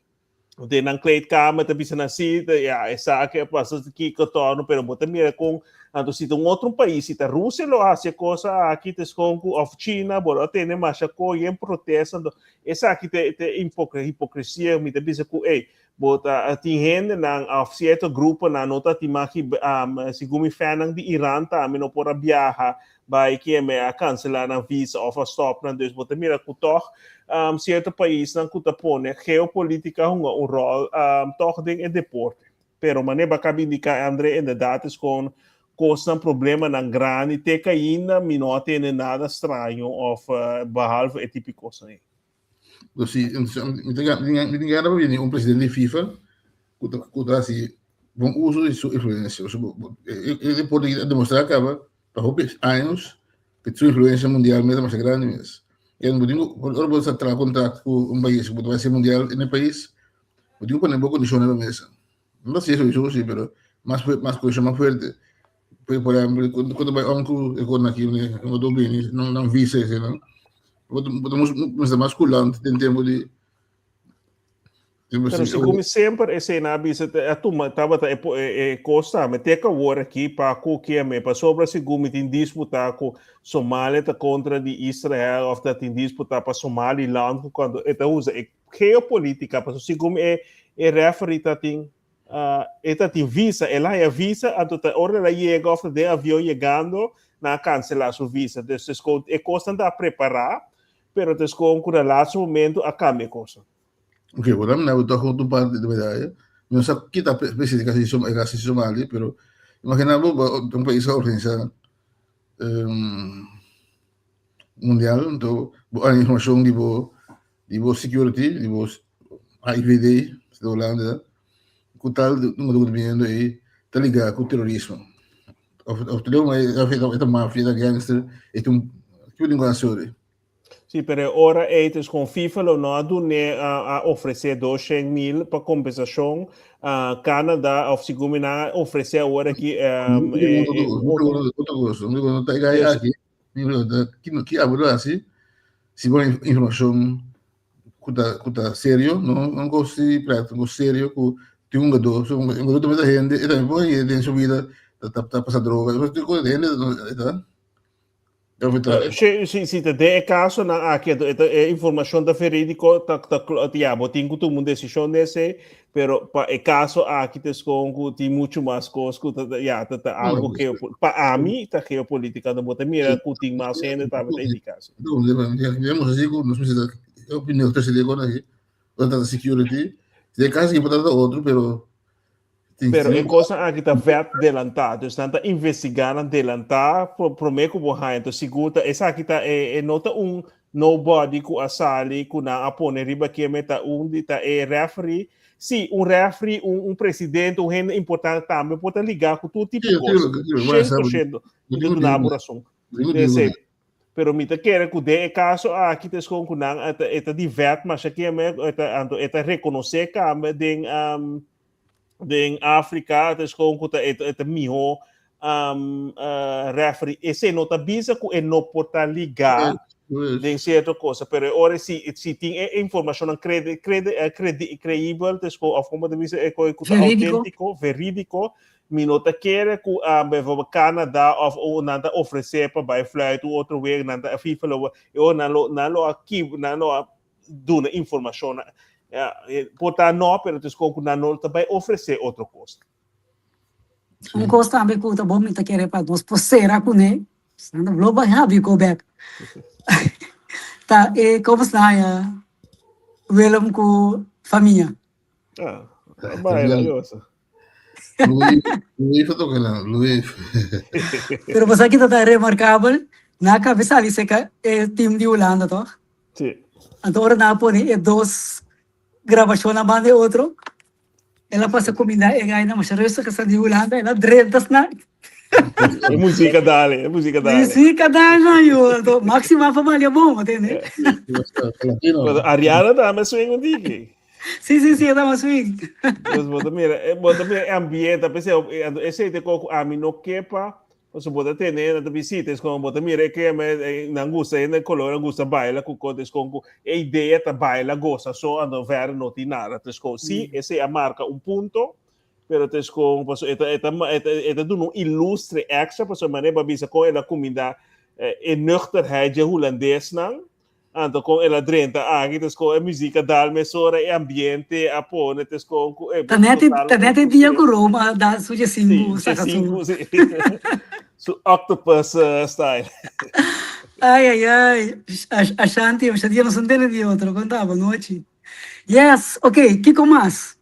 [SPEAKER 5] Den nan kleedkamer ta bisa nan si, ya, esaki a pasa kiko torno, pero bo ta mira kon, anto si ta un otro pais, si ta Rusia lo hasi e cosa aki, ta eskon ku, of China, bo lo a tene masha ko yen protesta, anto esaki ta ta hipocresia, mi ta bisa ku ey, bo ta tin hendenan of cierto gruponan no ta tin maki, segun mi fannan di Iran tambe no por a biaha bai keme a cancela nan visa of a stop nan, dus bo ta mira cu toch cierto paisnan cu ta pone geopolitica hunga un rol toch den e deporte. Pero mane bo a caba indica Andre, inderdaad is gewoon cosnan, problemanan grandi te cu ainda mi no a tene nada straño of behalve e tipo di cosnan ey.
[SPEAKER 4] Dus si, mi tin gana pa bini un presidente di FIFA ku ta ku ta hasi bon uso di su influensia. E deporte aki a demostrá kaba pa hopi años ku su influensia mundialmente ta masha grandi mes. I bo tin ku ora bo ta traha kontrakt ku un pais ku bo ta bai hasi mundial den e pais, bo tin ku pone bo kondishonnan riba mesa. No ta hasi eso si, pero mas mas kondishon mas fuerte. Por ehempel, ku ta bai on ku e kos aki, no ta bini, nan visa esei nan. Bo ta mester mas kulant den tempu di
[SPEAKER 5] Pero segun mi semper esei nan a bisa a tuma tabata e e kos tambe te ku awor aki pa ku kieme pasobra segun mi tin disputa ku Somalia ta kontra di Israel of ta tin disputa pa Somaliland ku kando e ta usa e geopolitica pasobra segun mi e e referee ta tin E ta tin visa, el a haya visa, anto ta ora el a yega of ta den avion yegando, nan a cancela su visa. Dus es con e cosnan ta prepara, pero ta es con cu na laatste momento a cambia e cosnan.
[SPEAKER 4] Ok, bo ta mira bo ta junto un par di medaya. Mi no sa ki ta precies e casi Somali, pero imagina bo un pais a organisa mundial, anto bo a informacion di bo di bo security, di bo AIVD, di Holanda, ku tal número ku ta biniendo ei ta ligá ku terorismo. Of of e ta mafia, e ta gangster, e ta un kiko tin ku hasi ori?
[SPEAKER 5] Sí, pero e ora ei dus kon FIFA lo no a dun'é a ofresé doshen mil pa kompensashon, Canada of segun mi nan a ofresé awor aki
[SPEAKER 4] e otro. Otro kos, mi no ta gai aki, ki abo lo hasi si bo informashon ku ta ku ta serio, no un kos di pret, un kos serio ku tin un hungadó, so un hungadó tambe ta hende, e tambe por hende den su bida ta ta pasa droga, tur kos hende ta.
[SPEAKER 5] Si, si, si ta den e kasonan aki, anto e ta e informashon ta verídiko, ta ta ya, bo tin ku tuma un desishon den esei, pero pa e kaso aki ta eskon ku tin muchu mas kos ku ta ya ta ta algo geopo pa ami ta geopolítika, anto bo ta mira ku tin mas hende tambe ta indiká
[SPEAKER 4] así. Digamos así ku nos mester ta opinion presidente kon aki, ora ta security, den kaso aki por ta otro, pero
[SPEAKER 5] Pero e cosnan aki ta vet delantá. Dus nan ta investigá nan delantá promé ku bo haña. Entonces sigur ta esaki ta e e no ta un nobody ku a sali ku nan a pone riba keme ta un di ta e referee. Sí, un referee, un un presidente, un hende importante tambe por ta ligá ku tur tipo kos. 100%. Mi ta duna bo rason. Esei. Pero mi ta kere ku den e kaso aki ta eskon ku nan e ta e ta di vet masha keme e ta anto e ta rekonosé kambe den um, den Afrika ta eskon ku ta e ta e ta mihó um, uh, referee. Esei no ta bisa ku e no por ta ligá den sierto cosa, pero e ora si si tin e informashonnan crede crede credi creibel ta eskon of komo ta bisa e ku ta
[SPEAKER 3] Verídiko.
[SPEAKER 5] auténtiko, verídiko, Mi no ta kere ku bijvoorbeeld Canada of o nan ta ofresé pa bai fluit un otro wega, nan ta FIFA lo e ora nan lo nan lo a ki nan lo a duna informashon. Ja, por ta no, pero ta ku nan no ta bai ofresé otro kos.
[SPEAKER 3] Un kos tambe ku ta bon mi ta kere pa nos por sera kuné, nan ta blo bai habi go bek. Ta e komo se nan haña Willem ku famia.
[SPEAKER 5] Ah, bai la gosa.
[SPEAKER 4] Luis, Luis a toca na, Luis.
[SPEAKER 3] Pero bo sa kita ta remarkabel, na kabe sali seka e team di Hulanda toch?
[SPEAKER 5] Sí.
[SPEAKER 3] Anto ora nan a pone e dos grabashonnan banda e otro, el a pasa kuminda e gainan masha rustig esnan di Hulanda, el a drenta esnan.
[SPEAKER 5] E música dale, e música dale.
[SPEAKER 3] Música dale, yo. Anto Maxima pa balia bon, atende?
[SPEAKER 4] Latino.
[SPEAKER 5] Ariana tambe swing un tiki.
[SPEAKER 3] Sí, sí, sí, estaba swing.
[SPEAKER 5] Dus bo ta mira, eh, bo ta mira e ambiente, a pesar, eh, esei te koko ami no kepa. Pasobra bo ta tene nan ta bisita, es kon bo ta mira e keme, nan gusta hende kolor, nan gusta baila ku kos, es kon ku e idea ta baila gosa so, anto verder no tin nada. Es kon si esei a marka un punto, pero es kon pasobra e ta e ta e ta e ta duna un ilustre extra, pasobra manera bo a bisa kon el a kuminda e nuchterheid dje hulandesnan, Anto kon el a drenta aki, tes kon e muziek a dal mesora, e ambiente a pone, tes kon ku e
[SPEAKER 3] Ta net ta net e dia ku Roma a dal su djesinku saka su.
[SPEAKER 5] Su octopus style.
[SPEAKER 3] Ai ai ai, Ashanti, osha dia nos no tene di otro, kon ta bonochi. Yes, ok, kiko mas?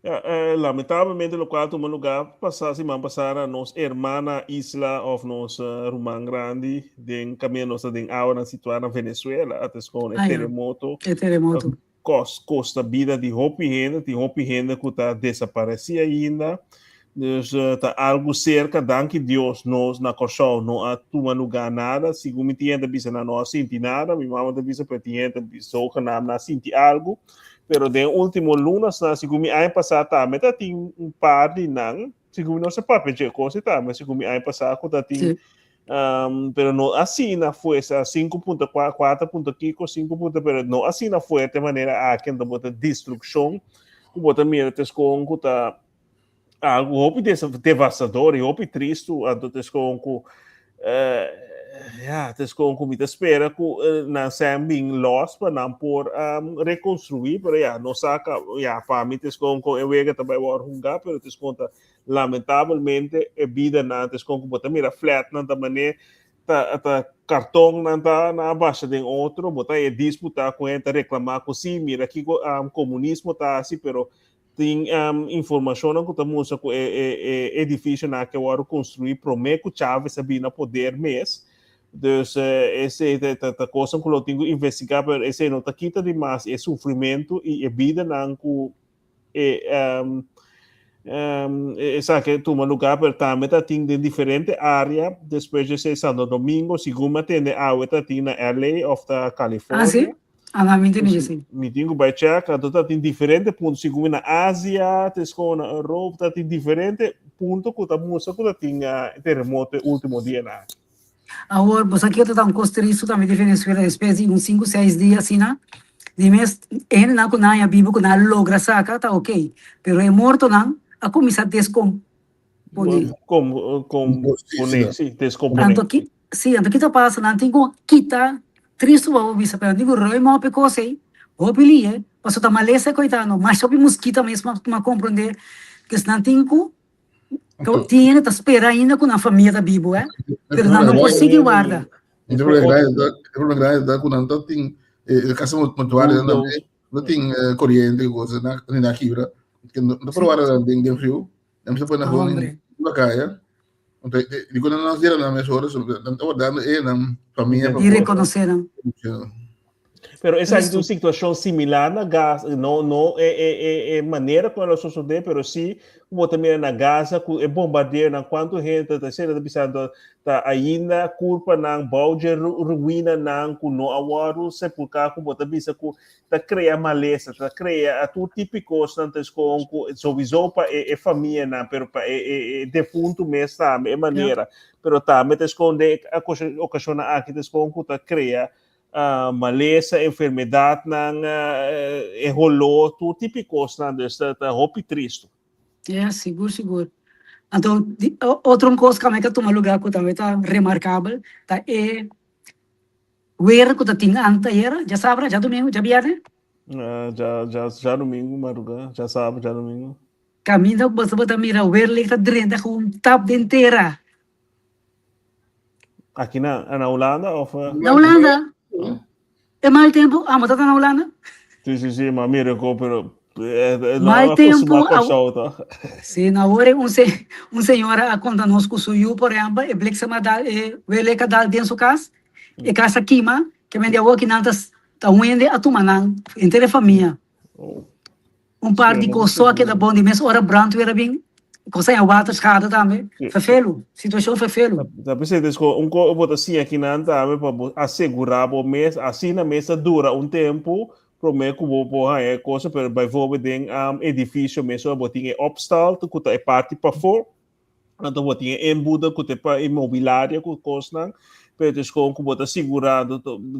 [SPEAKER 5] Ja, lamentablemente lokual tuma lugá pasá siman pasá na nos hermana isla òf nos ruman grandi den kaminda nos ta den awa nan situá na Venezuela a tes kon e teremoto
[SPEAKER 3] E teremoto.
[SPEAKER 5] kos kosta bida di hopi hende, tin hopi hende ku ta desaparesí ainda. Dus ta algu serka, danki Dios nos na Kòrsou no a tuma lugá nada, segun mi tin hende ta bisa nan no a sinti nada, mi mama ta bisa pero tin hende zogenaamd nan a sinti algu. Pero den último lunasnan, segun mi aña pasá tambe ta tin un par di nan, segun mi no sa papia dje kos ei tambe, segun mi aña pasá ku ta tin, pero no asina fuersa, 5.4, 4 punto kiko, 5 punto, pero no asina fuerte manera aki, anto bo ta destrukshon ku bo ta mira ta eskon ku ta algu hopi devastador i hopi tristu, anto ta eskon ku ya, ta eskon ku mi ta spera ku nan sèn bin lòs pa nan por rekonstruí, pero ya, no sa ka, ya, pa mi ta eskon kon e wega ta bai wòrdu hungá, pero ta eskon ta lamentabelmente e bidanan ta eskon ku bo ta mira flètnan ta manera ta ta kartonnan ta nan a basha den otro, bo ta e disputa ku hende ta reklamá ku si, mira kiko komunismo ta hasi, pero Tin informashonnan ku ta mustra ku e e edifisionan aki a wòrdu konstruí promé ku Chávez a bini na poder mes. Dus esei ta ta kosnan ku lo tin ku investigá, pero esei no ta kita di mas e sufrimentu i e bidanan ku e esaki a tuma lugá, pero tambe ta tin den diferente área despues di esei Santo Domingo, segun mi a tende awe ta tin na LA òf ta California.
[SPEAKER 3] Ah, no, mi tene sí.
[SPEAKER 5] Mi tin ku bai check, anto ta tin diferente punto, segun na Asia, te sko na Europa, ta tin diferente punto ku ta mustra ku ta tin terremoto e ultimo dianan aki.
[SPEAKER 3] Awor, bo sa kiko ta un kos tristu tambe di Venezuela, despues di un sinku seis dia asina, di mes e hendenan ku nan a biba ku nan a logra saka ta ok, pero e mortonan a kuminsá deskom.
[SPEAKER 5] Pone. Com, com, pone, sí, descompone.
[SPEAKER 3] Anto ki, sí, anto kita pasa, nan tin ku kita, tristu bo bisa, pero nan tin ku ruim op e kos ei, hopi lie, pasobra ta malesa e koitano, masha hopi muskita mes m'a m'a komprondé, dus nan tin ku, tin hende ta spera ainda ku nan famia ta bibu, eh, pero nan no por sigui warda.
[SPEAKER 4] E problema grandi ta, e problema grandi ta ku nan ta tin e kasa mortuario nan tambe, no tin koriente ku kos, nan a kibra, no por warda den den friu. Nan se pone gewoon in la calle. Anto, di cuando nos dieron na mes horas, nan ta guardando e nan familia.
[SPEAKER 3] Y reconocer nan.
[SPEAKER 5] Pero esa es una situación similar na Gaza, no, no e, e, e, e manera como lo sucede, pero sí, como también na Gaza, ku e bombardeo, na cuanto gente ta sendo pisando, ta ainda culpa nan, bouw ruïna nan, ku no a wordo sepulcá, ku bo ta bisa ku ta krea malesa, ta krea tur tipo di kosnan ta eskon ku sowieso pa e e famianan, pero pa e e e defuntu mes tambe e manera, pero tambe ta eskon den e okashonnan aki ta eskon ku ta krea malesa, enfermedatnan, e holó, tur tipo di kosnan, dus ta ta hopi tristu.
[SPEAKER 3] Ya, sigur sigur. Anto otro un kos ku a tuma lugá ku tambe ta remarkabel ta e Weer ku ta tin anteayera, djasabra, djadumingu, djabièrnè?
[SPEAKER 5] Djadumingu madrugá, djasabra, djadumingu.
[SPEAKER 3] Kaminda ku boso ta mira weerlicht ta drenta ku un tap den tera.
[SPEAKER 5] Aki na na Hulanda of?
[SPEAKER 3] Na Hulanda. E mal tempu, amo ta na Hulanda?
[SPEAKER 5] Si, si, si, ma mira ko, pero
[SPEAKER 3] Mal tempu, si, na awor un un señora a konta nos ku su yu, por ehèmpel, e bliksem a dal, e weerlicht a dal den su kas. E kas a kima, ke men di awor ki nan ta ta un hende a tuma nan, henter e famia. Un par di kos so a keda bon, di mes ora brandweer a bin, kos a haña waterschade tambe. Ferfelu, situashon ferfelu.
[SPEAKER 5] Ta p'esei ta esco un ko bo ta siña kinan tambe pa bo asegurá bo mes, asina mes ta dura un tempu promé ku bo por haña e cosa, pero bijvoorbeeld den edifisio mes ora bo tin e opstal ku ta e parti pafó. Anto bo tin e inboedel ku ta pa inmobilaria ku kosnan, pero het is gewoon ku bo ta sigurá,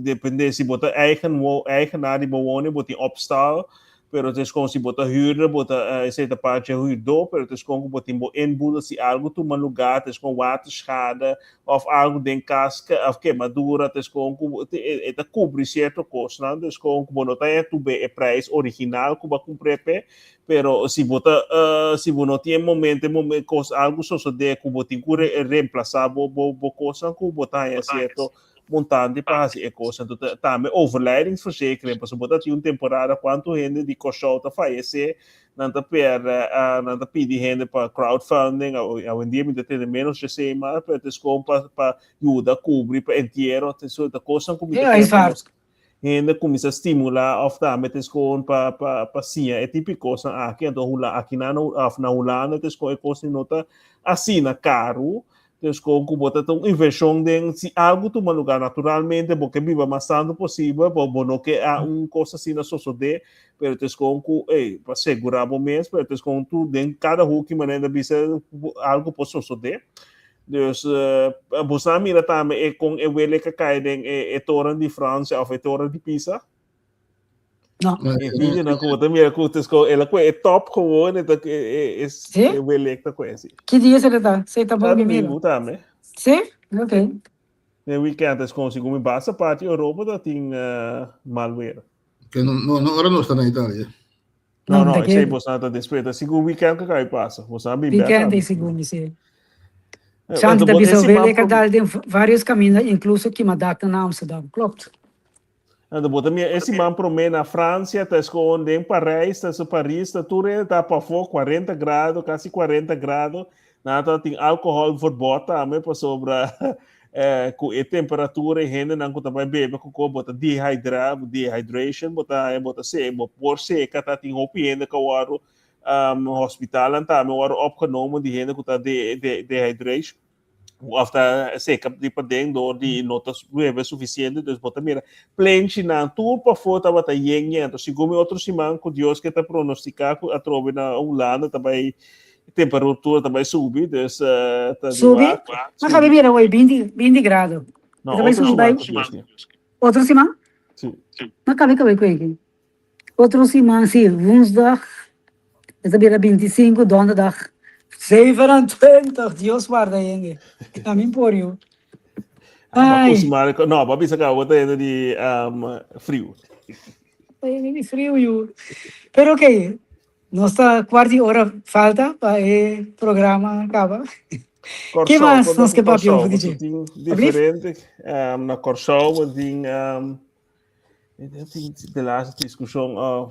[SPEAKER 5] depende si bo ta eigen eigenaar di bo woning, bo tin opstal, pero het is gewoon si bo ta huurder, bo ta esei ta parti dje huurdó, pero het is gewoon ku bo tin bo inboedel si algu tuma lugá, het is gewoon waterschade of algu den kas of kemadura, het is gewoon ku e ta kubri sierto kosnan, dus gewoon ku bo no ta haña tur be e prijs original ku bo a kumpr'é p'e, Pero si bo ta uh, si bo no tin e momento, e momento kos algo sosode ku bo tin ku re, reemplasa bo bo bo kosnan ku bo ta haña sierto montante pa hasi e kosnan. Entonces tambe overlijdingsverzekering, pasobra bo ta tin un temporada kuantu hende di Kòrsou ta fayesé, nan ta pèrdè, uh, nan ta pidi hende pa crowdfunding, awendia mi ta tende ménos djesei mas, pero ta skon pa pa yuda kubri pa entiero, ta kosnan ku mi ta kere pa nos hende kuminsá stimulá òf tambe ta skon pa pa pa siña e tipo di kosnan aki, anto hula aki nan òf na Hulanda ta skon e kosnan no ta asina karu, ta skon ku bo ta ta un invershon den si algu tuma lugá naturalmente bo ke biba mas tantu posibel bo bo no ke a un kos asina sosodé, pero ta skon ku ey pa segurá bo mes pero ta skon tur den kada huki manera ta bisa algu por sosodé. Dus uh, boso a mira tambe e kon e wele ka kai den e, e toren di Francia of e toren di Pisa?
[SPEAKER 3] No.
[SPEAKER 5] E video na ku ta mira ku tes ko ela ku e top gewoon e ta e e, e,
[SPEAKER 3] Sí?
[SPEAKER 5] e wele ta ku esi.
[SPEAKER 3] Ki dia se ta? Se ta
[SPEAKER 5] Ta
[SPEAKER 3] bom mira.
[SPEAKER 5] domingo tambe.
[SPEAKER 3] Sí? Ok.
[SPEAKER 5] Den weekend es kon sigun mi basta parti Europa ta tin uh, mal weer.
[SPEAKER 4] Que no, no, no, ahora no está na Italia.
[SPEAKER 5] No,
[SPEAKER 3] No,
[SPEAKER 5] no,
[SPEAKER 3] ta
[SPEAKER 5] esei
[SPEAKER 3] kere.
[SPEAKER 5] boso ta despues. Ta sigur weekend ku kai pasa. Boso a bin bek
[SPEAKER 3] Weekend
[SPEAKER 5] a.
[SPEAKER 3] e sigur mi si.
[SPEAKER 5] Eh,
[SPEAKER 3] Shanti
[SPEAKER 5] Anto
[SPEAKER 3] ta
[SPEAKER 5] bo
[SPEAKER 3] bisa
[SPEAKER 5] e siman
[SPEAKER 3] wele ka
[SPEAKER 5] prom
[SPEAKER 3] dal den varios kaminda inkluso kima daknan na Amsterdam. Klopt.
[SPEAKER 5] Anto bo ta mira e siman promé na Francia ta escoon den Parijs, ta su Paris, ta tur hende ta pafó 40 grado, kasi 40 grado. Nan ta tin alcohol verbod tambe pasobra eh, ku e temperatura e hendenan ku ta bai bebe ku ko bo ta dehydra, dehydration, bo ta bo ta se, bo por seka ta tin hopi hende ku a wòrdu um, hospitalnan tambe wòrdu opgenomen di hende ku ta de, de, dehydration of ta seka di paden door di no ta bebe suficiente, dus bo ta mira plenchinan tur pafó tabata yen yen. Entonces, segun mi otro siman ku Dios ke ta pronostika ku atrobe na Hulanda ta bai Temperatura ta bai subi, dus uh, ta di
[SPEAKER 3] Subi?
[SPEAKER 5] wak.
[SPEAKER 3] Maar ga
[SPEAKER 5] Subi.
[SPEAKER 3] mira hoy, 20, 20 grado.
[SPEAKER 5] No,
[SPEAKER 3] Ta bai
[SPEAKER 5] otro
[SPEAKER 3] subi
[SPEAKER 5] siman
[SPEAKER 3] bai.
[SPEAKER 5] ku Dios ke.
[SPEAKER 3] Otro siman?
[SPEAKER 5] Si.
[SPEAKER 3] Maar kabe kabe ku eki. Otro siman, si, woensdag. E ta bira 25, donderdag 27. Dios guarda hende. A mi por yu.
[SPEAKER 5] Ah, maar
[SPEAKER 3] Ai.
[SPEAKER 5] kusumar, no, ba bisa ka, bo ta hende di um, friu.
[SPEAKER 3] Ai, mi friu yu. Pero oké, Nos ta kwart di ora falta pa e programa kaba. Ke
[SPEAKER 5] Kòrsou,
[SPEAKER 3] mas
[SPEAKER 5] kon ta
[SPEAKER 3] nos
[SPEAKER 5] ku
[SPEAKER 3] ke papia
[SPEAKER 5] Kòrsou?
[SPEAKER 3] over
[SPEAKER 5] Boso
[SPEAKER 3] DJ?
[SPEAKER 5] tin
[SPEAKER 3] Alblief?
[SPEAKER 5] diferente um, na Kòrsou bo tin um, ik tin de laatste discussão oh,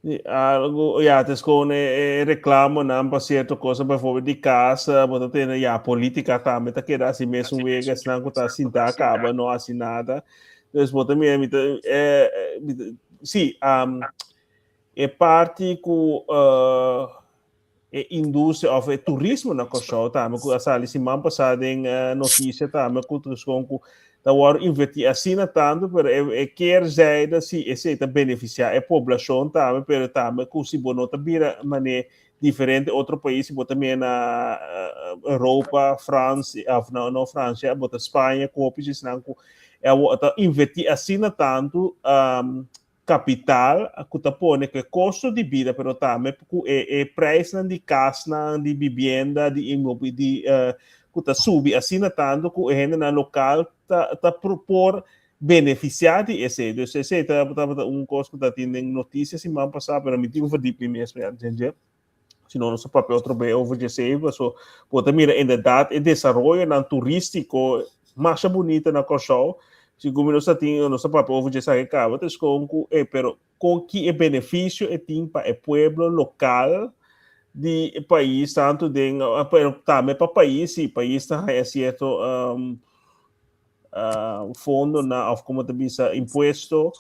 [SPEAKER 5] di algo, ja, het is gewoon e, e reclamo nan pa cierto cosa, bijvoorbeeld di casa, bo ta tene, ja, politica tambe ta keda así mesun wega, esnan ku ta sinta kaba, no hasi nada. Dus bo ta mira, mi ta, eh, eh, mi ta, sí, um, E parti ku e industria of e turismo na Kòrsou tambe ku a sali siman pasá den notisia tambe ku tuskon ku ta wòrdu invertí asina tantu pero e e keerzijde si esei ta benefisiá e poblashon tambe pero tambe ku si bo no ta bira manera diferente otro pais si bo ta mira na Europa, Fransia of no no Fransia bo ta Spaña ku hopi esnan ku ta invertí asina tantu kapital ku ta pone ku e kosto di bida pero tambe ku e e prijsnan di kasnan, di bibienda, di inmobi di ku ta subi asina tantu ku e hendenan lokal ta ta por benefisiá di esei. Dus esei ta tabata un kos ku ta tin den notisia siman pasá pero mi tin ku verdiep mi mes mi dje. Si no nos ta papia otro be over dje esei paso bo ta mira inderdaad e desaroyonan turístiko masha bunita na Kòrsou. Segun mi nos ta tin nos ta papia over dje esaki kaba ta eskon ku e pero kon ki e benefisio e tin pa e pueblo lokal di e pais tantu den pero tambe pa pais si pais ta haña sierto fondonan of como ta bisa impuesto,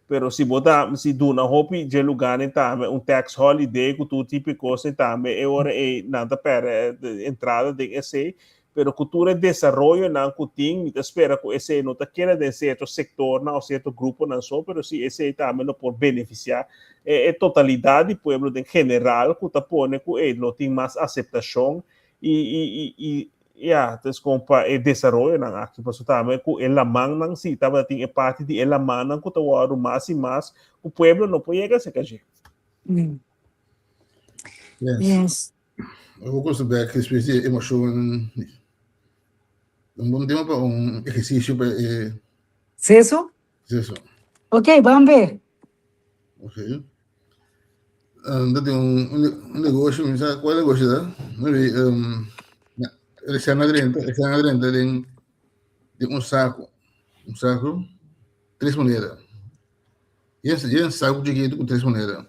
[SPEAKER 5] pero si bo ta si duna hopi dje lugarnan tambe un tax holiday ku tur tipo di kos tambe e ora ei nan ta pèrdè entrada den esei. Pero ku tur e desaroyonan ku tin, mi ta spera ku esei no ta keda den sierto sektornan òf sierto gruponan so, pero si esei tambe lo por benefisiá e totalidat di pueblo den general ku ta pone ku e lo tin mas aseptashon i i i i ya, ta es kon pa e desaroyonan aki, pasobra tambe ku e lamannan si tabata tin e parti di e lamannan ku ta wòrdu mas i mas ku pueblo no por yega serka dje.
[SPEAKER 4] Yes.
[SPEAKER 3] Yes.
[SPEAKER 4] Ook als bek después de emoción. Un bom tema para un ejercicio para
[SPEAKER 3] Seso?
[SPEAKER 4] eso.
[SPEAKER 3] Ok, bambe.
[SPEAKER 4] Ok. Dat un negocio, mi sa cuál negocio da? Maybe, na, recién adrenta, recién adrenta den, den un saco. Un saco, tres monedas. Yen, yen saco chiquito con tres monedas.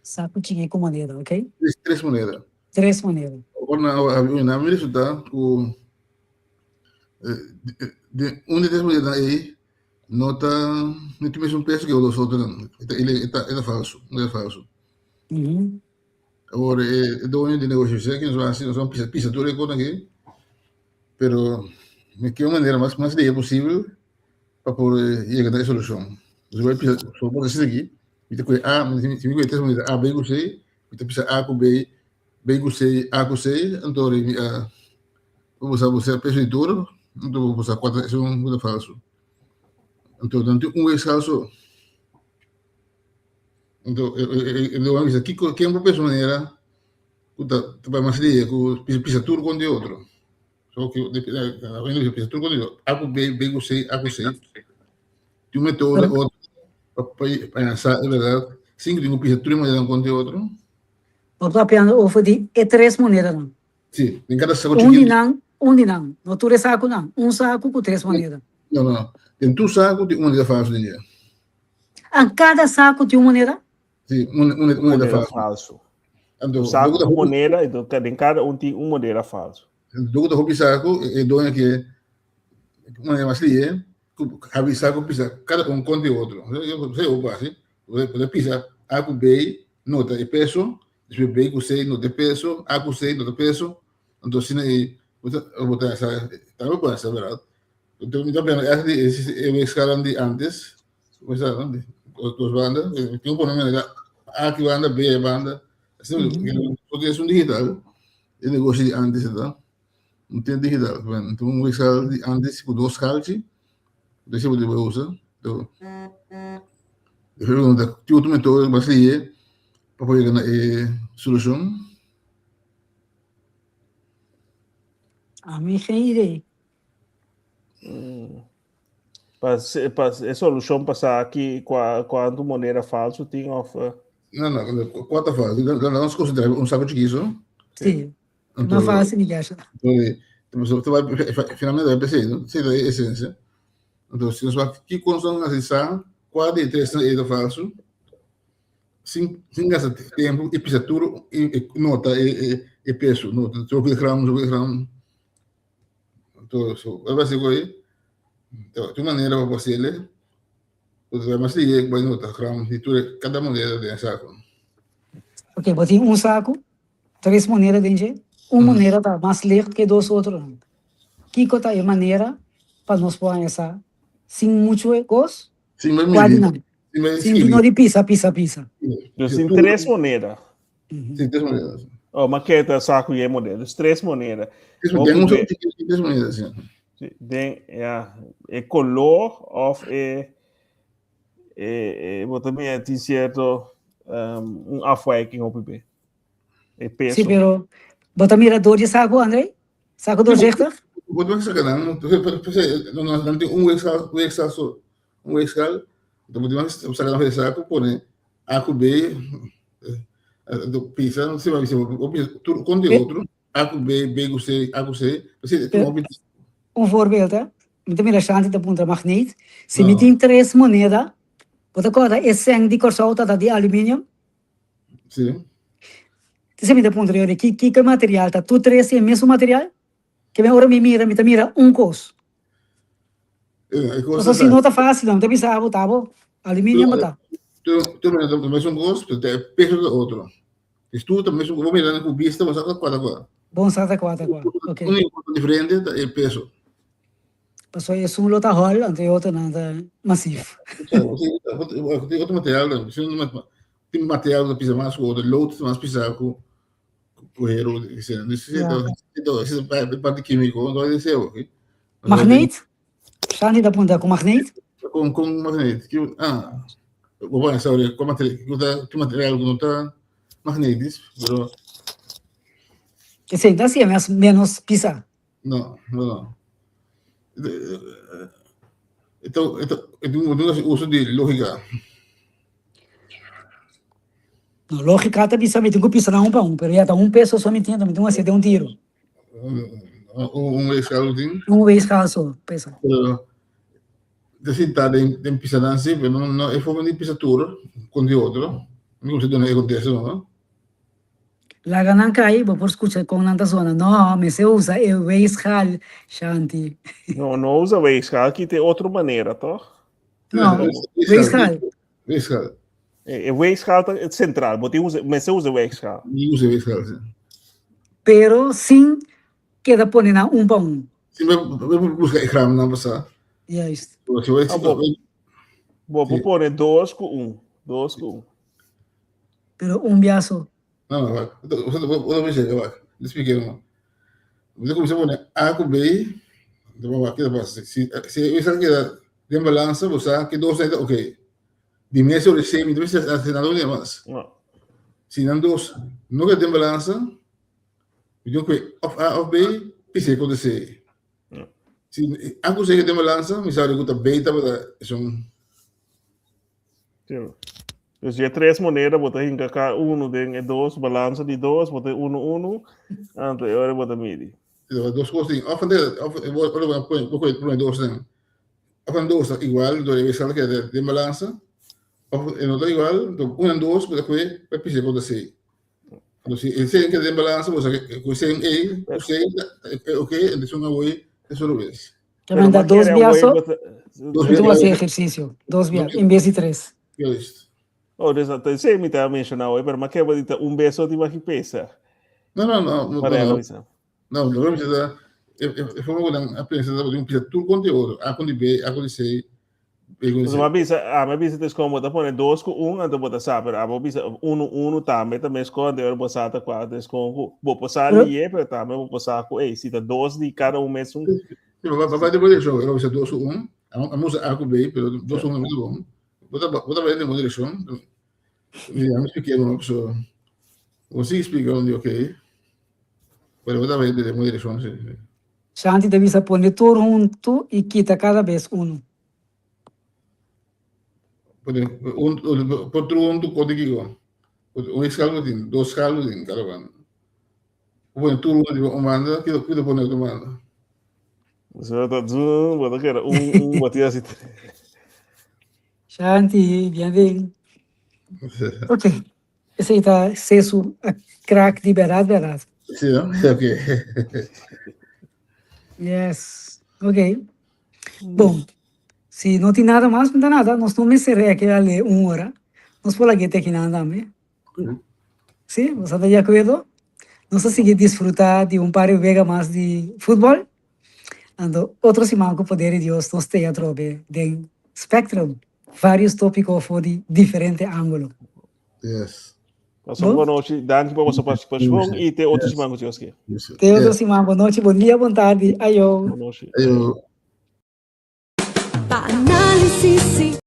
[SPEAKER 3] Saco chiquito con moneda, ok?
[SPEAKER 4] Tres, tres moneda.
[SPEAKER 3] Tres moneda.
[SPEAKER 4] Ora na, na mi resulta cu de, un de tres moneda ei no ta, no tin mesun peso que los otros. E ta, e ta falso, e ta falso. Awor e doño di negocio dice que nos haci, nos pisa, pisa tur e cosnan aki, pero mi ke un manera mas mas leve posibel pa por yega na e solucion. Nos bai pisa, so por asina aki, mi ta kohe A, si mi kohe tres moneda A, B ku C, mi ta pisa A ku B, B ku C, A ku C, anto mi a bo sa bo sa peso di tur, anto bo sa kua ta esun ku ta falso. Anto nan tin un weegschaal so. Anto e lo a bisa kiko ken por pensa manera ku ta ta bai mas lia ku pisa tur kon di otro. So ku pisa tur kon di otro. A ku B, B ku C, A ku C. Tin un metodo otro pa pa sa e bèrdat sin ku tin ku pisa tur e monedanan kon di otro.
[SPEAKER 3] Bo ta papiando over di e tres monedanan.
[SPEAKER 4] Si, den kada saku
[SPEAKER 3] Un di
[SPEAKER 4] chikitu.
[SPEAKER 3] nan, un di nan. No tur e sakunan. Un saku ku tres moneda.
[SPEAKER 4] No, no. Den tur saku tin un moneda falsu den dje.
[SPEAKER 3] An kada saku tin un moneda?
[SPEAKER 4] Sí, un, un, un moneda falso.
[SPEAKER 5] falso.
[SPEAKER 4] Anto,
[SPEAKER 5] Un saku
[SPEAKER 4] logo ta
[SPEAKER 5] ku
[SPEAKER 4] hopi,
[SPEAKER 5] moneda, i den kada un tin un moneda falso.
[SPEAKER 4] logo ta hopi saku, e, e doño ke moneda mas lihe, ku habri saku pisa kada un kontra e otro. Sei hopi fácil. Bo pisa A ku B, nota e peso, despues B ku C, nota e peso, A ku C, nota e peso. Anto asina e, bo ta, bo ta sa, tambe por hasi, bèrdat? Anto mi ta pena e e weegschaal di antes, Pues dos banda, tin pone manera A ki banda, B banda. Asina, porque es un digital, e negoshi di antes ta. No tin digital. Bueno, tin un weegschaal di antes ku dos schaaltje. Desi bo debe usa. Entonces, pregunta, tin otro metodo mas lihe pa por yega na e solucion?
[SPEAKER 3] Ami geen idee.
[SPEAKER 5] Pa, pa e solucion pa sa ki kua kuantu moneda falso tin of
[SPEAKER 4] No, no, kua ta falso? Nos concentra un saco chikiso.
[SPEAKER 3] Sí. Anto, mas fácil ni gasha.
[SPEAKER 4] Entonces, finalmente vai pensar, no? Sí, é essência. Então, se nós vai que condição assim sa, qual de três é falso? Sin sin gasta tempo e pisa tudo e, e nota e, e, e peso, nota, zoveel gram, zoveel gram. Anto, so, e basi koi, tu manera pa pasele, pues bai mas lihe bai nota gram di tur kada moneda den e saku.
[SPEAKER 3] Ok, bo tin un saku, tres moneda den dje, un moneda ta mas licht ke dos otronan. Kiko ta e manera pa nos por haña sa sin muchu kos?
[SPEAKER 4] Sin bai
[SPEAKER 3] Kua di
[SPEAKER 4] midi,
[SPEAKER 3] nan?
[SPEAKER 4] sin bai
[SPEAKER 3] Sin
[SPEAKER 4] skibi.
[SPEAKER 3] no di pisa, pisa, pisa.
[SPEAKER 5] Dus tin tres moneda.
[SPEAKER 4] Sí, tres monedas.
[SPEAKER 5] Oh, ma ke ta saku ye moneda. Dus tres moneda.
[SPEAKER 4] Tres, den un tres monedas, sí.
[SPEAKER 5] Den, ja, e color of e e e bo ta mira tin cierto um, un afwijking op be. E peso.
[SPEAKER 3] Sí, pero bo ta mira door di saku, André? Saku doorzichtig?
[SPEAKER 4] Bo ta saka nan, no no no tin un weegschaal, weegschaal so. Un weegschaal. Bo ta saka nan saku pone A ku B, pisa, si ba bisa, bo pisa tur kon di otro, A ku B, B ku C, A ku C, si
[SPEAKER 3] Pero, un voorbeeld, hè. Mi ta mira Shanti ta puntra magneet. Si mi tin tres moneda, bo ta kòrda e sèn di Kòrsou ta di aluminium?
[SPEAKER 4] Si.
[SPEAKER 3] Entonces mi ta puntra yo, ki ki material ta? Tur tres tin e mesun material? Ke men ora mi mira, mi ta mira un kos. Pasobra si no ta fácil, nan ta bisa abo ta abo aluminium bo ta.
[SPEAKER 4] Tur mira ta mesun kos, pero e peso ta otro. Tur ta mesun kos, bo mira ku bista bo sa kua ta kua.
[SPEAKER 3] Bon sa ta kua ta kua. Ok.
[SPEAKER 4] Úniko ku ta diferente ta e peso.
[SPEAKER 3] Pasobra esun lo ta hòl, anto e otronan ta masif.
[SPEAKER 4] Tin otro material tambe. Tin material ku ta pisa mas ku otro. Lood ta mas pisá ku ku heru. Esei ta e parti kímiko.
[SPEAKER 3] Magneet? Shanti ta puntra ku magneet?
[SPEAKER 4] Kon kon magneet? Ah, bo por sorry, kon material ku ta ki material ku no ta magnetisch, pero
[SPEAKER 3] Esei ta hasié mes menos pisá.
[SPEAKER 4] No, no, no. E ta e ta e tin un hasi uso di lógika.
[SPEAKER 3] No, lógika ta bisa mi tin ku pisa nan un pa un, pero ya ta un peso so mi tin, mi tin ku hasié den un tiro.
[SPEAKER 4] Un weegschaal tin?
[SPEAKER 3] Un weegschaal so pesa.
[SPEAKER 4] Pero ta sinta den den pisanan si, pero no no e forma di pisa tur con di otro. Mi kumsa duna e contesta no.
[SPEAKER 3] Laga nan kai, bo por scucha con nan ta sona. No, mester usa e weegschaal, Shanti.
[SPEAKER 5] No, no usa weegschaal, ki te otro manera, toch?
[SPEAKER 3] No, weegschaal.
[SPEAKER 4] Weegschaal.
[SPEAKER 5] E weegschaal ta central, bo tin usa, mester usa weegschaal.
[SPEAKER 4] Mi usa weegschaal, si.
[SPEAKER 3] Pero sin keda pone nan un pa un.
[SPEAKER 4] Si, bo por busca e gramnan pasá.
[SPEAKER 3] Juist.
[SPEAKER 5] Ah, bo, bo por pone dos ku un, dos ku un.
[SPEAKER 3] Pero un biaso.
[SPEAKER 4] No, no, wak. Bo ta bisa, wak. Li expliqué no. Bo ta kuminsá pone A ku B, bo wak keda pasa. Si, si e weegschaal keda den balansa, bo sa ke dos nan ta oké. Di mes ora C, mi ta bisa hasi nada un mas.
[SPEAKER 5] No.
[SPEAKER 4] Si nan dos no keda den balansa, mi tin ku of A of B, pisa e kontra C.
[SPEAKER 5] No.
[SPEAKER 4] Si A ku C keda den balansa, mi sa ku ta B tabata esun.
[SPEAKER 5] Sí. Dus je tres moneda, bo ta hinka ka uno den e dos, balansa di dos, bo ta uno uno, anto e ora bo ta midi.
[SPEAKER 4] Dos kos tin, of of ora bo pone bo pone dos den. Of nan dos ta igual, dor e wissel keda den balansa, of e no ta igual, enton un en dos bo ta kue pa pisa kontra sei. Anto si e sei keda den balansa, bo sa ku sei ei, ku sei ta oké, enton esun awor ta su robes.
[SPEAKER 3] Ta manda dos bia so, bo hasi ehersisio, dos bia, en bes di tres.
[SPEAKER 4] Juist.
[SPEAKER 5] Oh, dus dat esei mi ta menciona hoy, pero ma keba di ta un bes so di baki pesa.
[SPEAKER 4] No, no, no, no,
[SPEAKER 5] Mariano
[SPEAKER 4] no.
[SPEAKER 5] bisa.
[SPEAKER 4] No, lo que mi ta, e, e, e forma ku nan a pensa ta un pisa tur kontra e otro, A kontra B, A kontra C, B kontra
[SPEAKER 5] Dus
[SPEAKER 4] C.
[SPEAKER 5] ma bisa, a ma bisa tes como ta pone dos ku un, anto bo ta sa, pero abo bisa uno uno tambe ta mes kon, anto bo sa ta kwa tes kon ku bo por sa
[SPEAKER 3] Pero
[SPEAKER 5] lié, pero tambe bo por sa ku ey, si ta dos di kada un mes un.
[SPEAKER 4] Sí, va, va, va de dirección, pero bisa dos ku un, a a usa A ku B, pero dos ku un es bon. Bo ta, bo ta bai den bon dirección. Mi a mi expliqué no, so bo sí explica un di ok. Pero bo ta bai den bon dirección, sí. sí.
[SPEAKER 3] Shanti ta bisa pone tur huntu i kita kada bes unu.
[SPEAKER 4] Pone un, un, pon tur huntu konta kiko. Un schaal bo tin, dos schaal bo tin kada banda. Bo pone tur huntu riba un banda, kiko kiko ta pone otro banda.
[SPEAKER 5] So ta zoom, bo ta keda un un bo tin así.
[SPEAKER 3] Shanti, bien bien. Ok, esei ta Sesu a crack di berdad berdad.
[SPEAKER 4] Sí, no? Ok.
[SPEAKER 3] Yes, ok. Bon, si no tin nada mas, no ta nada, nos no mester reki a lei un ora. Nos por lag'é te akinan tambe. Sí, boso ta di akuerdo? Nos ta sigui disfrutá di un par di wega mas di futbòl. Anto otro siman ku poder di Dios nos t'ei atrobe den Spectrum, varios tópiko for di diferente ángulo.
[SPEAKER 4] Yes.
[SPEAKER 5] Pasa un
[SPEAKER 3] Bon?
[SPEAKER 5] bon nochi. Danki pa boso partisipashon i te otro siman ku Dios ke.
[SPEAKER 3] Te otro siman. Bon nochi, bon dia, bon tardi. Ayo.
[SPEAKER 5] Bon nochi.
[SPEAKER 4] Ayo.
[SPEAKER 1] Pa análisis i.